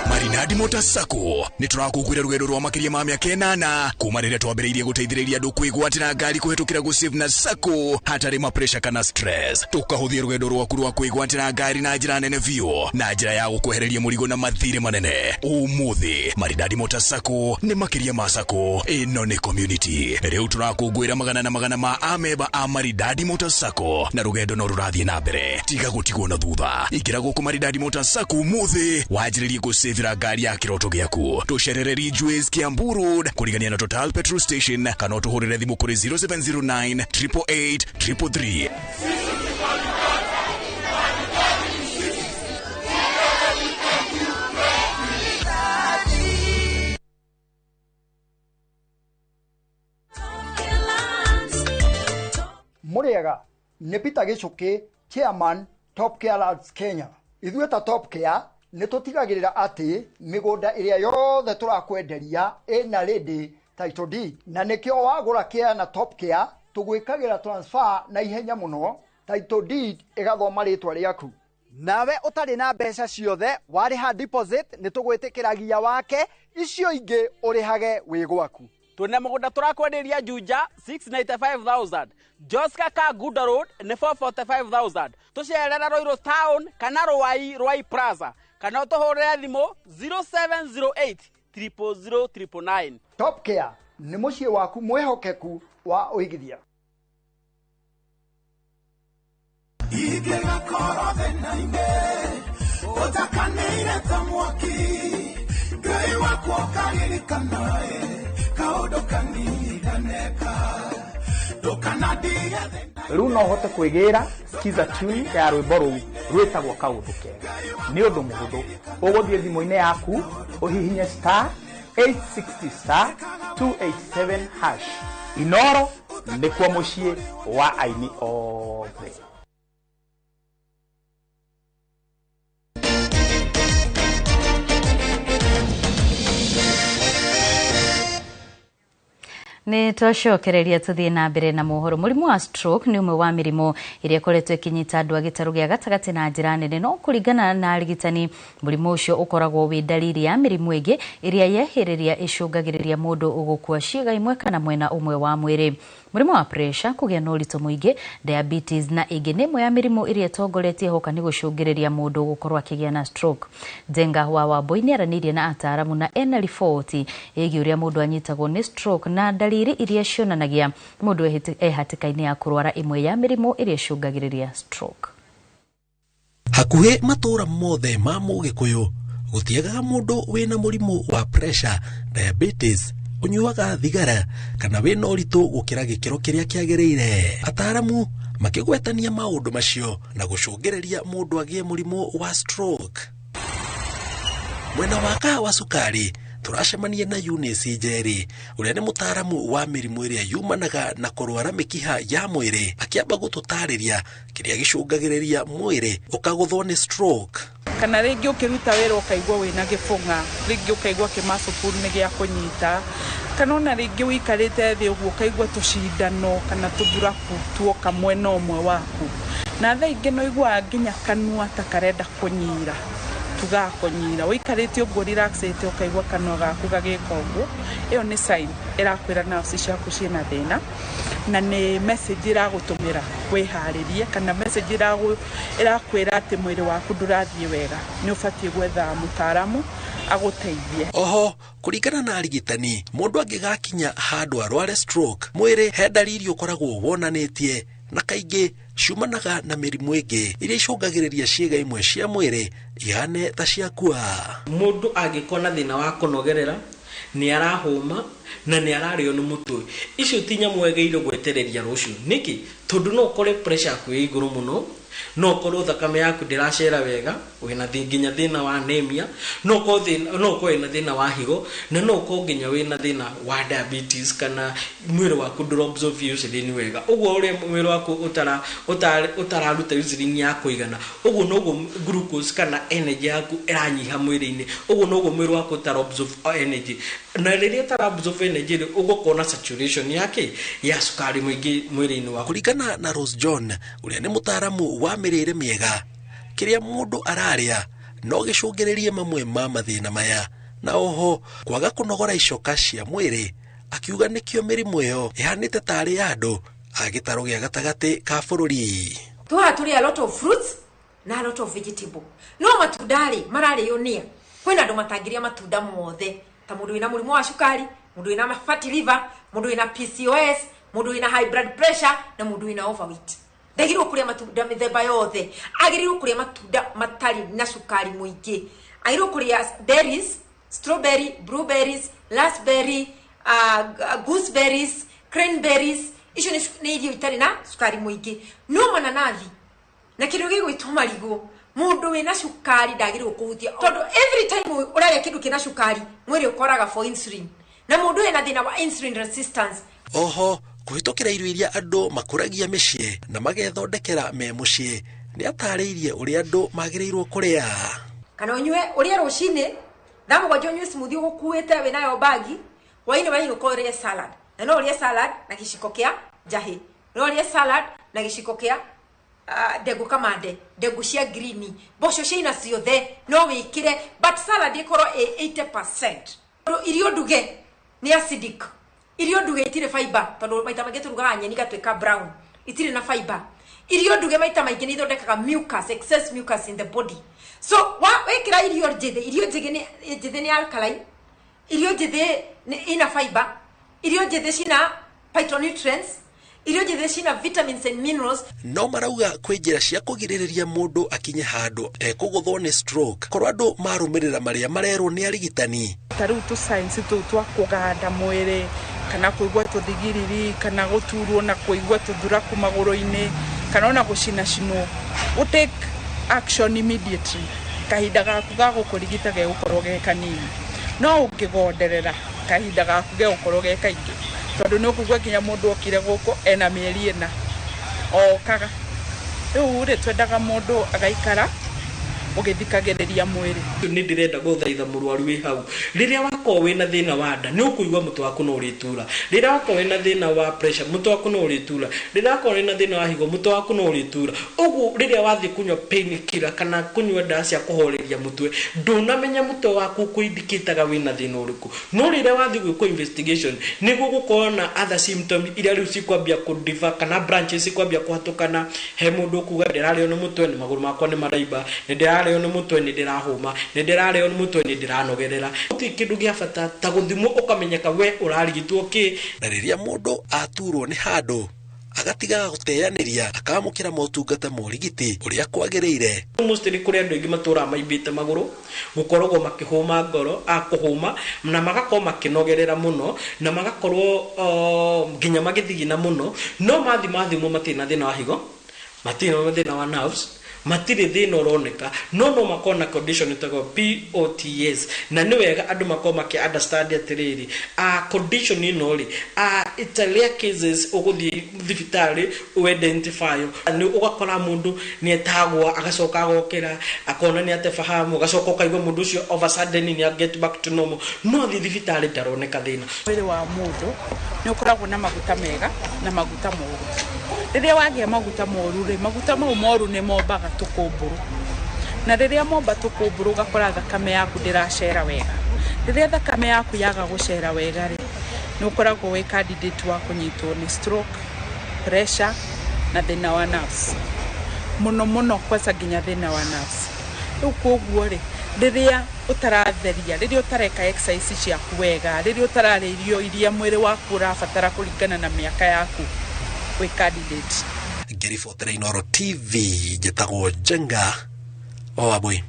Marinadi Motors Sacco nĩ tũrakũngũĩra rũgendo rwa makĩria ma mĩaka 8 kuma rĩrĩa twambĩrĩirie gũteithĩrĩria andũ kwĩgwatĩra ngari kũhetũkĩra gũsave na Sacco hatarĩ ma pressure kana stress. Tũkahũthia rũgendo rwaku rwa kwĩgwatĩra ngari na njĩra nene biũ na njĩra ya gũkwehereria mũrigo na mathirĩ manene. Ũmũthĩ Maridadi Motors Sacco nĩ makĩria ma Sacco, ĩno nĩ community. Rĩu tũrakũngũĩra magana na magana ma amemba a Maridadi Motors Sacco na rũgendo no rũrathiĩ na mbere. Tiga gũtigwo na thutha, ingĩra gũkũ Maridadi Motors Sacco ũmũthĩ wanjĩrĩrie gũsavĩra ngari ya kĩroto gĩaku. Tũcerere Ridgeways Kiambu Road kũrigania na Total Petrol Station kana ũtũhũrĩre thimũ kũrĩ 0709 888 333. Mũrĩega nĩ Peter Gĩchũkĩ, chairman Top Care Lands Kenya. Ithuĩ ta Top Care nĩ tũtigagĩrĩra atĩ mĩgũnda ĩrĩa yothe tũrakwenderia ĩna ready title deed, na nĩkĩo wagũra care na Top Care tũgwĩkagĩra transfer na ihenya mũno, title deed ĩgathoma rĩtwa rĩaku. Nawe ũtarĩ na mbeca ciothe warĩha deposit nĩ tũgwĩtĩkĩragia wake, icio ingĩ ũrĩhage wĩ gwaku. Twĩna mũgũnda tũrakwenderia Juja 695,000, Joska Kagundo Road nĩ 445,000. Tũcerere Ruiru Town kana Ruai Ruai Plaza kana ũtũhũrĩre thimũ 0708 000 999. Top Care nĩ mũciĩ waku mwĩhokeku wa ũigithia. Ingĩgakorwo thĩna-inĩ ũtakanĩire ta mwaki, Ngai wakwa ũkaririkanae kaũndũ kanini ndaneka ndũkanandige thĩna. Rĩu no ũhote kwĩgĩra skiza tune ya rwĩmbo rũu rwĩtagwo kaũndũ kega. Nĩ ũndũ mũhũthũ, ũgũthiĩ thimũ-inĩ yaku ũhihinye star 860 star 287 hash. Inoro nĩkuo mũciĩ wa aini othe. Nĩ twacokereria tũthiĩ na mbere na mohoro. Mũrimũ wa stroke nĩ ũmwe wa mĩrimũ ĩrĩa ĩkoretwo ĩkĩnyita andũ a gĩtarũ gĩa gatagatĩ na njĩra nene, no kũringana na arigitani mũrimũ ũcio ũkoragwo wĩ ndariri ya mĩrimũ ĩngĩ ĩrĩa yehĩrĩria ĩcũngagĩrĩria mũndũ gũkua ciĩga imwe kana mwena ũmwe wa mwĩrĩ. Mũrimũ wa pressure, kũgĩa na ũritũ mũingĩ, diabetes na ĩngĩ nĩ ĩmwe ya mĩrimũ ĩrĩa ĩtongoretie hoka nĩ gũcũngĩrĩria mũndũ gũkorwo akĩgĩa na stroke. Njenga wa Wambui nĩ aranĩirie na ataaramu na ena riboti ĩgiĩ ũrĩa mũndũ anyitagwo nĩ stroke na ndariri iria cionanagia mũndũ e hatĩka-inĩ ya kũrwara ĩmwe ya mĩrimũ ĩrĩa ĩcũngagĩrĩria stroke. Hakuhĩ matũũra mothe ma Mũgĩkũyũ gũtiagaga mũndũ wĩna mũrimũ wa pressure, diabetes, ũnyuaga thigara kana wĩna ũritũ gũkĩra gĩkĩro kĩrĩa kĩagĩrĩire. Ataaramu makĩgwetania maũndũ macio na gũcũngĩrĩria mũndũ agĩe mũrimũ wa stroke. Mwena wa kahawa cukari tũracemania na Eunice Njeri ũrĩa nĩ mũtaaramu wa mĩrimũ ĩrĩa yumanaga na kũrwara mĩkiha ya mwĩrĩ, akĩamba gũtũtarĩria kĩrĩa gĩcũngagĩrĩria mwĩrĩ ũkagũthwo nĩ stroke. Kana rĩngĩ ũkĩruta wĩra ũkaigua wĩna gĩbũng'a, rĩngĩ ũkaigua kĩmacukuru nĩ gĩa kũnyita, kana ona rĩngĩ ũikarĩte thĩ ũguo ũkaigua tũcindano kana tũthuraku tuoka mwena ũmwe waku, na thaa ingĩ no ũiguaga nginya kanua ta karenda kũnyira, tugaga kũnyira ũikarĩte ũguo relaxĩte ũkaigua kanua gaku gagĩka ũguo. Ĩyo nĩ sign ĩrakwĩra nerves ciaku ciĩna thĩna, na nĩ message ĩragũtũmĩra wĩharĩrie, kana message ĩrakwĩra atĩ mwĩrĩ waku ndũrathiĩ wega, nĩ ũbatiĩ gwetha mũtaaramu agũteithie. Oho kũringana na arigitani mũndũ angĩgakinya handũ arware stroke mwĩrĩ he ndariri ũkoragwo wonanĩtie Na kaingĩ ciumanaga na mĩrimũ ĩngĩ iria icũngagĩrĩria ciĩga imwe cia mwĩrĩ ihane ta ciakua. Mũndũ angĩkorwo na thĩna wa kũnogerera, nĩ arahũma na nĩ ararĩo nĩ mũtwe, icio ti nyamũ wagĩrĩirwo gwetereria rũciũ. Nĩkĩ? Tondũ no ũkore pressure yaku ĩ igũrũ mũno, no ũkorwo thakame yaku ndĩracera wega, wĩna nginya thĩna wa anemia, no ũkorwo thĩna, no ũkorwo wĩna thĩna wa higo, na no ũkorwo nginya wĩna thĩna wa diabetes, kana mwĩrĩ waku ndũra absorb insulin wega. Ũguo ũrĩa mwĩrĩ waku ũtara ũtara ũtararuta insulin ya kũigana, ũguo noguo glucose kana energy yaku ĩranyiha mwĩrĩ-inĩ, ũguo noguo mwĩrĩ waku ũtara absorb energy. Na rĩrĩa ũtara absorb energy rĩ, ũgũkorwo na saturation ya kĩ? Ya cukari mũingĩ mwĩrĩ-inĩ waku. Kũringana na Rose John, ũrĩa nĩ mũtaaramu wa mĩrĩre mĩega, kĩrĩa mũndũ ararĩa no gĩcũngĩrĩrie mamwe ma mathĩna maya, na oho kwaga kũnogora icoka cia mwĩrĩ, akiuga nĩkĩo mĩrimũ ĩyo ĩhanĩte tarĩ ya andũ a gĩtarũ gĩa gatagatĩ ka bũrũri. Twaha tũrĩ a lot of fruits na a lot of vegetable, no matunda rĩ mararĩo nĩa? Kwĩna andũ matangĩrĩa matunda mothe, ta mũndũ wĩna mũrimũ wa cukari, mũndũ wĩna fatty liver, mũndũ wĩna PCOS, mũndũ wĩna high blood pressure na mũndũ wĩna overweight. Ndagĩrĩirwo kũrĩa matunda mĩthemba yothe, agĩrĩirwo kũrĩa matunda matarĩ na cukari mũingĩ, agĩrĩirwo kũrĩa berries, strawberry, blueberries, raspberry, gooseberries, cranberries. Icio nĩ irio itarĩ na cukari mũingĩ. No mananathi na kĩndũ gĩgwĩtwo marigũ, mũndũ wĩna cukari ndagĩrĩirwo kũhutia, tondũ every time ũrarĩa kĩndũ kĩna cukari, mwĩrĩ ũkoraga for insulin, na mũndũ wĩna thĩna wa insulin resistance. Oho kũhĩtũkĩra irio iria andũ makũragia mĩciĩ na magethondekera me mũciĩ, nĩ atarĩirie ũrĩa andũ magĩrĩirwo kũrĩa. Kana ũnyue, ũrĩe rũcinĩ thaa 7, ũnyue smoothie ũgũkuĩte wĩnayo bagi, hwainĩ wainũka ũrĩe salad, na no ũrĩe salad na gĩciko kĩa njahĩ, no ũrĩe salad na gĩciko kĩa ndengũ kamande, ndengũ cia green, mboco ciaina ciothe no wĩkĩre, but salad ĩkorwo ĩ 80%. Tondũ irio nduge nĩ acidic, irio nduge itirĩ fiber, tondũ maita maingĩ tũrugaga nyeni igatuĩka brown, itirĩ na fiber. Irio nduge maita maingĩ nĩ ithondekaga mucus, excess mucus in the body. So wa wĩkĩra irio njĩthĩ, irio njĩthĩ nĩ njĩthĩ nĩ alkaline, irio njĩthĩ nĩ ina fiber, irio njĩthĩ cina phytonutrients, irio njĩthĩ cina vitamins and minerals. No marauga kwĩ njĩra cia kũgirĩrĩria mũndũ akinye handũ ekũgũthwo nĩ stroke korwo andũ marũmĩrĩra marĩa marerwo nĩ arigitani. Ta rĩu tũ signs tũu twa kũganda mwĩrĩ, kana kũigua tũthigiriri, kana gũturwo na kũigua tũthuraku magũrũ-inĩ, kana ona gũcinacinwo, ũ take action immediately, kahinda gaku ga gũkũrigita gegũkorwo ge kanini. No ũngĩgonderera, kahinda gaku gegũkorwo ge kaingĩ, tondũ nĩ ũkũigua nginya mũndũ okire gũkũ ena mĩeri 4 okaga. Rĩu rĩ, twendaga mũndũ agaikara ũgĩthikagĩrĩria mwĩrĩ. Nĩ ndĩrenda gũthaitha mũrwaru wĩ hau, rĩrĩa wakorwo wĩna thĩna wa nda, nĩ ũkũigua mũtwe waku no ũrĩtura. Rĩrĩa wakorwo wĩna thĩna wa pressure, mũtwe waku no ũrĩtura. Rĩrĩa wakorwo wĩna thĩna wa higo, mũtwe waku no ũrĩtura. Ũguo rĩrĩa wathiĩ kũnyua painkiller kana kũnyua ndawa cia kũhoreria mũtwe, ndũnamenya mũtwe waku ũkũindicataga wĩna thĩna ũrĩkũ. No rĩrĩa wathiĩ gwĩkwo investigation, nĩguo gũkorwo na other symptoms iria rĩu cikwambia kũdiva kana branches cikwambia kũhatũkana. He mũndũ ũkuga, "Ndĩrarĩo nĩ mũtwe, nĩ magũrũ makwa nĩ maraimba, nĩ ndĩrarĩo nĩ mũtwe, nĩ ndĩrahũma, nĩ ndĩrarĩo nĩ mũtwe, nĩ ndĩranogerera." Gũtirĩ kĩndũ gĩa bata ta gũthimwo ũkamenyeka we ũrarigitwo kĩ. Na rĩrĩa mũndũ aturwo nĩ handũ agatigaga gũteanĩria, akamũkĩra motungata ma ũrigiti ũrĩa kwagĩrĩire. Mostly kũrĩ andũ aingĩ matũraga maimbĩte magũrũ, gũkoragwo makĩhũma ngoro, a kũhũma na magakorwo makĩnogerera mũno, na magakorwo nginya magĩthigina mũno. No mathi mathimwo, matirĩ na thĩna wa higo, matirĩ na thĩna wa nerves, matirĩ thĩna ũroneka, no makorwo na condition ĩtagwo POTS. Na nĩ wega andũ makorwo makĩ understand atĩrĩrĩ, condition ĩno rĩ, it's a rare cases ũgũthiĩ thibitarĩ identify. Nĩ ũgakora mũndũ nĩ etagwo, agacoka agokĩra, akona nĩ ate fahamu, agacoka ũkaigua mũndũ ũcio over sudden nĩ get back to normal, no athiĩ thibitarĩ ndaroneka thĩna. Mwĩrĩ wa mũndũ nĩ ũkoragwo na maguta mega na maguta moru. Rĩrĩa wagĩa maguta moru rĩ, maguta mau moru nĩ mombaga tũkũmbũrũ, na rĩrĩa momba tũkũmbũrũ, ũgakora thakame yaku ndĩracera wega. Rĩrĩa thakame yaku yaga gũcera wega rĩ, nĩ ũkoragwo wĩ candidate wa kũnyitwo nĩ stroke, pressure na thĩna wa nerves mũno mũno, kwanza nginya thĩna wa nerves. Rĩu koguo rĩ, rĩrĩa ũtaratheria, rĩrĩa ũtareka exercise ciaku wega, rĩrĩa ũtararĩa irio iria mwĩrĩ waku ũrabatara kũringana na mĩaka yaku, wĩ candidate. Ngĩribotera Inooro TV, njĩtagwo Njenga wa Wambui.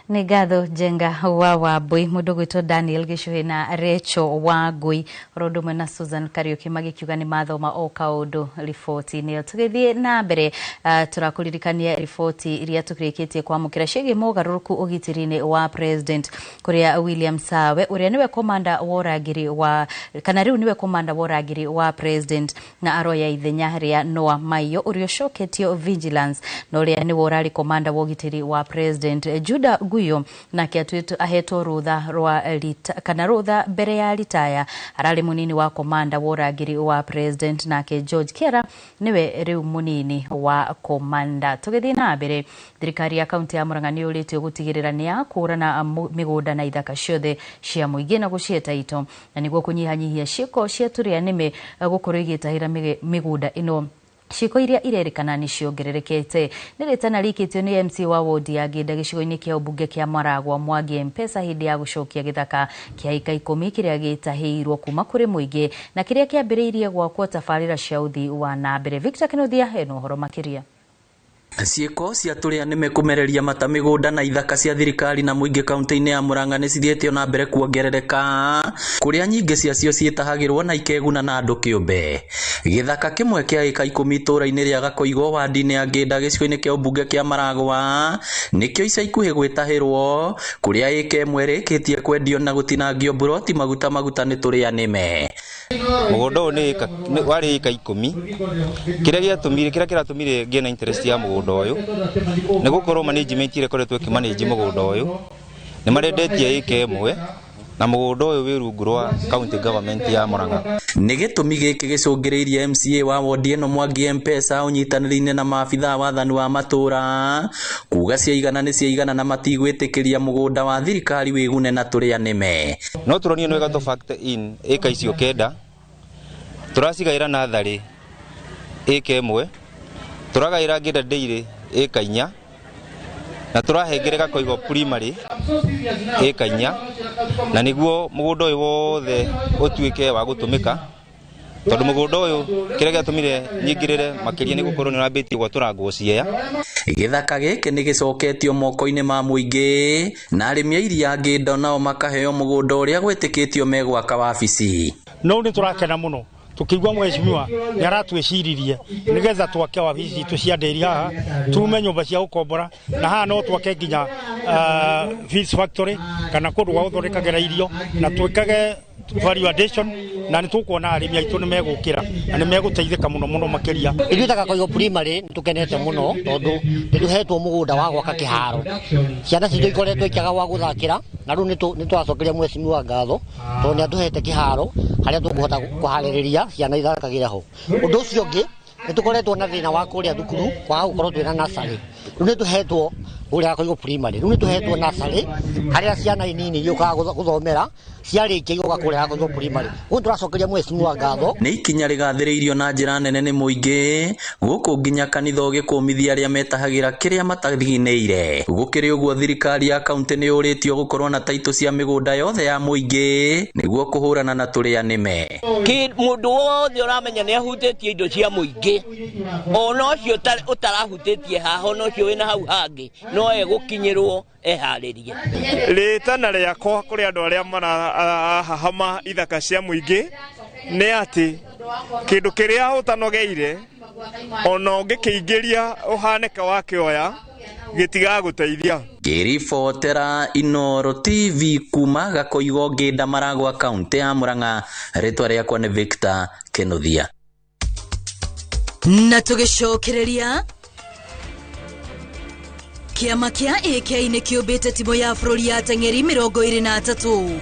Nĩ ngatho Njenga wa Wambui. Mũndũ gwĩtwo Daniel Gĩcuhĩ na Rachel Wangui oro ũndũ ũmwe na Susan Kariuki magĩkiuga nĩ mathoma o kaũndũ riboti-inĩ ĩyo. Tũgĩthiĩ na mbere, tũrakũririkania riboti iria tũkĩrĩkĩtie kwamũkĩra ciĩgiĩ mogarũrũku ũgitĩri-inĩ wa president, kũrĩa William Sawe ũrĩa nĩwe komanda wa ũrangĩri wa kana rĩu nĩwe komanda wa ũrangĩri wa president na aroya ithenya rĩa Noah Maiyo ũrĩa ũcoketio vigilance, na ũrĩa nĩwe ũrarĩ komanda wa ũgitĩri wa president. Judah Guyo nake ahetwo rũtha rwa kana rũtha mbere ya ritaya, ararĩ mũnini wa komanda wa ũrangĩri wa president, nake George Kiara nĩwe rĩu mũnini wa komanda. Tũgĩthiĩ na mbere, thirikari ya kaunti ya Murang'a nĩ yũrĩtio gũtigĩrĩra nĩ yakũrana mĩgũnda na ithaka ciothe cia mũingĩ na gũcieta ito, na nĩguo kũnyihanyihia ciĩko cia tũrĩa nĩme gũkorwo igĩtahĩra mĩgũnda ĩno. Ciĩko iria irerĩkana nĩ ciongererekete. Nĩ rĩtana rĩikĩtio nĩ MC wa wodi ya Ngĩnda gĩcigo-inĩ kĩa ũmbunge kĩa Maragwa Mwangi Mpesa hĩndĩ ya gũcokia gĩthaka kĩa ĩka 10 kĩrĩa gĩtahĩirwo kuma kũrĩ mũingĩ na kĩrĩa kĩambĩrĩirie gwakwo tabarĩra cia ũthii wa na mbere. Victor Kĩnuthia ena ũhoro makĩria. Ciĩko cia tũrĩa nĩme kũmereria mata mĩgũnda na ithaka cia thirikari na mũingĩ kaunti-inĩ ya Murang'a nĩ cithiĩte na mbere kuongerereka, kũrĩa nyingĩ ciacio ciĩtahagĩrwo na ikeguna na andũ kĩũmbe. Gĩthaka kĩmwe kĩa ĩka 10 itũũra-inĩ rĩa Gakoigo wadi-inĩ ya Ngĩnda gĩcigo-inĩ kĩa ũmbunge kĩa Maragwa nĩkĩo ica ikuhĩ gwĩtahĩrwo, kũrĩa ĩka ĩmwe ĩrĩkĩtie kwendio na gũtinangio mburoti maguta maguta nĩ tũrĩa nĩme. Mũgũnda ũyũ nĩ warĩ ĩka 10. Kĩrĩa kĩratũmire ngĩe na interest ya mũgũnda ũyũ nĩ gũkorwo management ĩrĩa ĩkoretwo ĩkĩmanage mũgũnda ũyũ nĩ marendetie ĩka ĩmwe, na mũgũnda ũyũ wĩ rungu rwa county government ya Murang'a. Nĩ gĩtũmi gĩkĩ gĩcũngĩrĩirie MCA wa wodi ĩno Mwangi Mpesa ũnyitanĩri-inĩ na maabithaa wathani wa matũũra kuga ciaigana nĩ ciaigana na matigwĩtĩkĩria mũgũnda wa thirikari wĩgune na tũrĩa nĩme. No tũronio nĩ wega tũ factor in ĩka icio 9, tũracigaĩra natharĩ ĩka 1, tũragaĩra Ngĩnda Dairy ĩka 4, na tũrahengere Gakoigo primary ĩka 4, na nĩguo mũgũnda ũyũ wothe ũtuĩke wa gũtũmĩka, tondũ mũgũnda ũyũ kĩrĩa gĩatũmire nyingĩrĩre makĩria nĩ gũkorwo nĩ ũrambĩtie gwatũrangwo Siaya. Gĩthaka gĩkĩ nĩ gĩcoketio moko-inĩ ma mũingĩ na arĩmi a iria Ngĩnda nao makaheo mũgũnda ũrĩa gwĩtĩkĩtio megwaka wabici. No nĩ tũrakena mũno tukigua mheshimiwa nĩ aratwĩciririe nĩgetha twake wabici citũ cia ndĩri haha, tume nyũmba cia gũkombora, na haha no twake nginya feeds factory kana kũndũ gwa gũthondekagĩra irio, na twĩkage value addition, na nĩ tũkuona arĩmi aitũ nĩ megũkĩra na nĩ megũteithĩka mũno mũno makĩria. Ithuĩ ta Gakoigo primary nĩ tũkenete mũno tondũ nĩ tũhetwo mũgũnda wa gwaka kĩharo. Ciana citũ ikoretwo ikĩaga gwa gũthakĩra, na rĩu nĩ tũracokeria mheshimiwa ngatho tondũ nĩ atũhete kĩharo harĩa tũkũhota kũharĩrĩria ciana ithakagĩra ho. Ũndũ ũcio ũngĩ nĩ tũkoretwo na thĩna wa kũrĩa thukuru kwaga gũkorwo twĩna nursery. Rĩu nĩ tũhetwo kũrĩa Gakoigo primary, rĩu nĩ tũhetwo nursery harĩa ciana nini iũkaga gũthomera, ciarĩkia igoka kũrĩa Gakoigo primary. Ũguo tũracokeria mheshimiwa ngatho. Nĩ ikinya rĩgathĩrĩirio na njĩra nene nĩ mũingĩ gũkũ nginya kanitha ũgĩkũmithia arĩa metahagĩra kĩrĩa matathiginĩire. Gũkĩrĩ ũguo thirikari ya kaunti nĩ yũrĩtio gũkorwo na taitũ cia mĩgũnda yothe ya mũingĩ nĩguo kũhũrana na tũrĩa nĩme. Mũndũ wothe ũramenya nĩ ahutĩtie indo cia mũingĩ, ona ũcio ũtarahutĩtie haha, ona ũcio wĩna hau hangĩ no egũkinyĩrwo eharĩrie. Rĩtana rĩakwa kũrĩ andũ arĩa marahahama ithaka cia mũingĩ nĩ atĩ kĩndũ kĩrĩa ũtanogeire ona ũngĩkĩingĩria ũhanĩke wakĩoya gĩtigagũteithia. Ngĩribotera Inooro TV kuma Gakoigo Ngĩnda Maragwa kaunti ya Murang'a, rĩtwa rĩakwa nĩ Victor Kĩnuthia. Na tũgĩcokereria, kĩama kĩa AK nĩ kĩũmbĩte timũ ya bũrũri ya ateng'eri 23.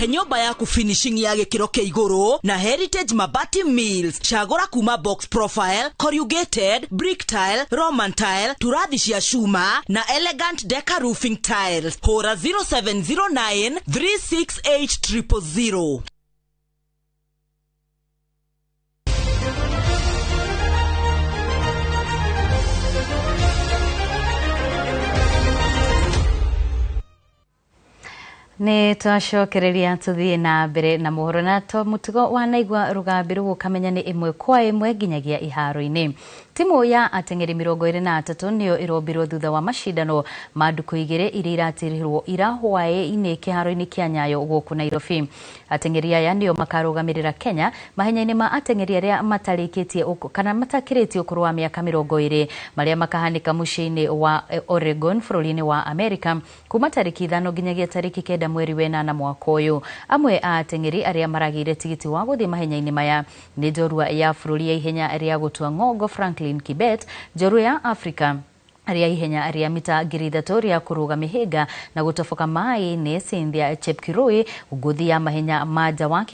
He nyũmba yaku finishing ya gĩkĩro kĩa igũrũ na Heritage Mabati Mills. Cagũra kuma box profile, corrugated, brick tile, Roman tile, turathi cia cuma na elegant deca roofing tiles. Hũra 0709 368 000. Nĩ twacokereria tũthiĩ na mbere na mohoro na to mũtugo wanaigua rũgambi rũu ũkamenya nĩ ĩmwe kwa ĩmwe nginyagia iharo-inĩ. Timu ya ateng'eri 23 nĩyo ĩrombirwo thutha wa macindano ma ndukũ igĩrĩ iria iratirihirwo ira hwaĩ-inĩ kĩharo-inĩ kĩa Nyayo gũkũ Nairobi. Ateng'eri aya nĩo makarũgamĩrĩra Kenya mahenya-inĩ ma ateng'eri arĩa matarĩkĩtie kana matakĩrĩtie ũkũrũ wa mĩaka 20 marĩa makahanĩka mũciĩ-inĩ wa Oregon bũrũri-inĩ wa Amerika kuma tarĩki 5 nginyagia tarĩki 9 mweri wa 8 mwaka ũyũ. Amwe a ateng'eri arĩa maragĩire tigiti wa gũthiĩ mahenya-inĩ maya nĩ njorua ya bũrũri ya ihenya rĩa gũtua ng'ongo Franklin Kibet, njorua ya Afrika rĩa ihenya rĩa mita 3000 rĩa kũrũga mĩhĩnga na gũtoboka maĩ-inĩ Cynthia Chepkirui, ngũthi ya mahenya ma nja wa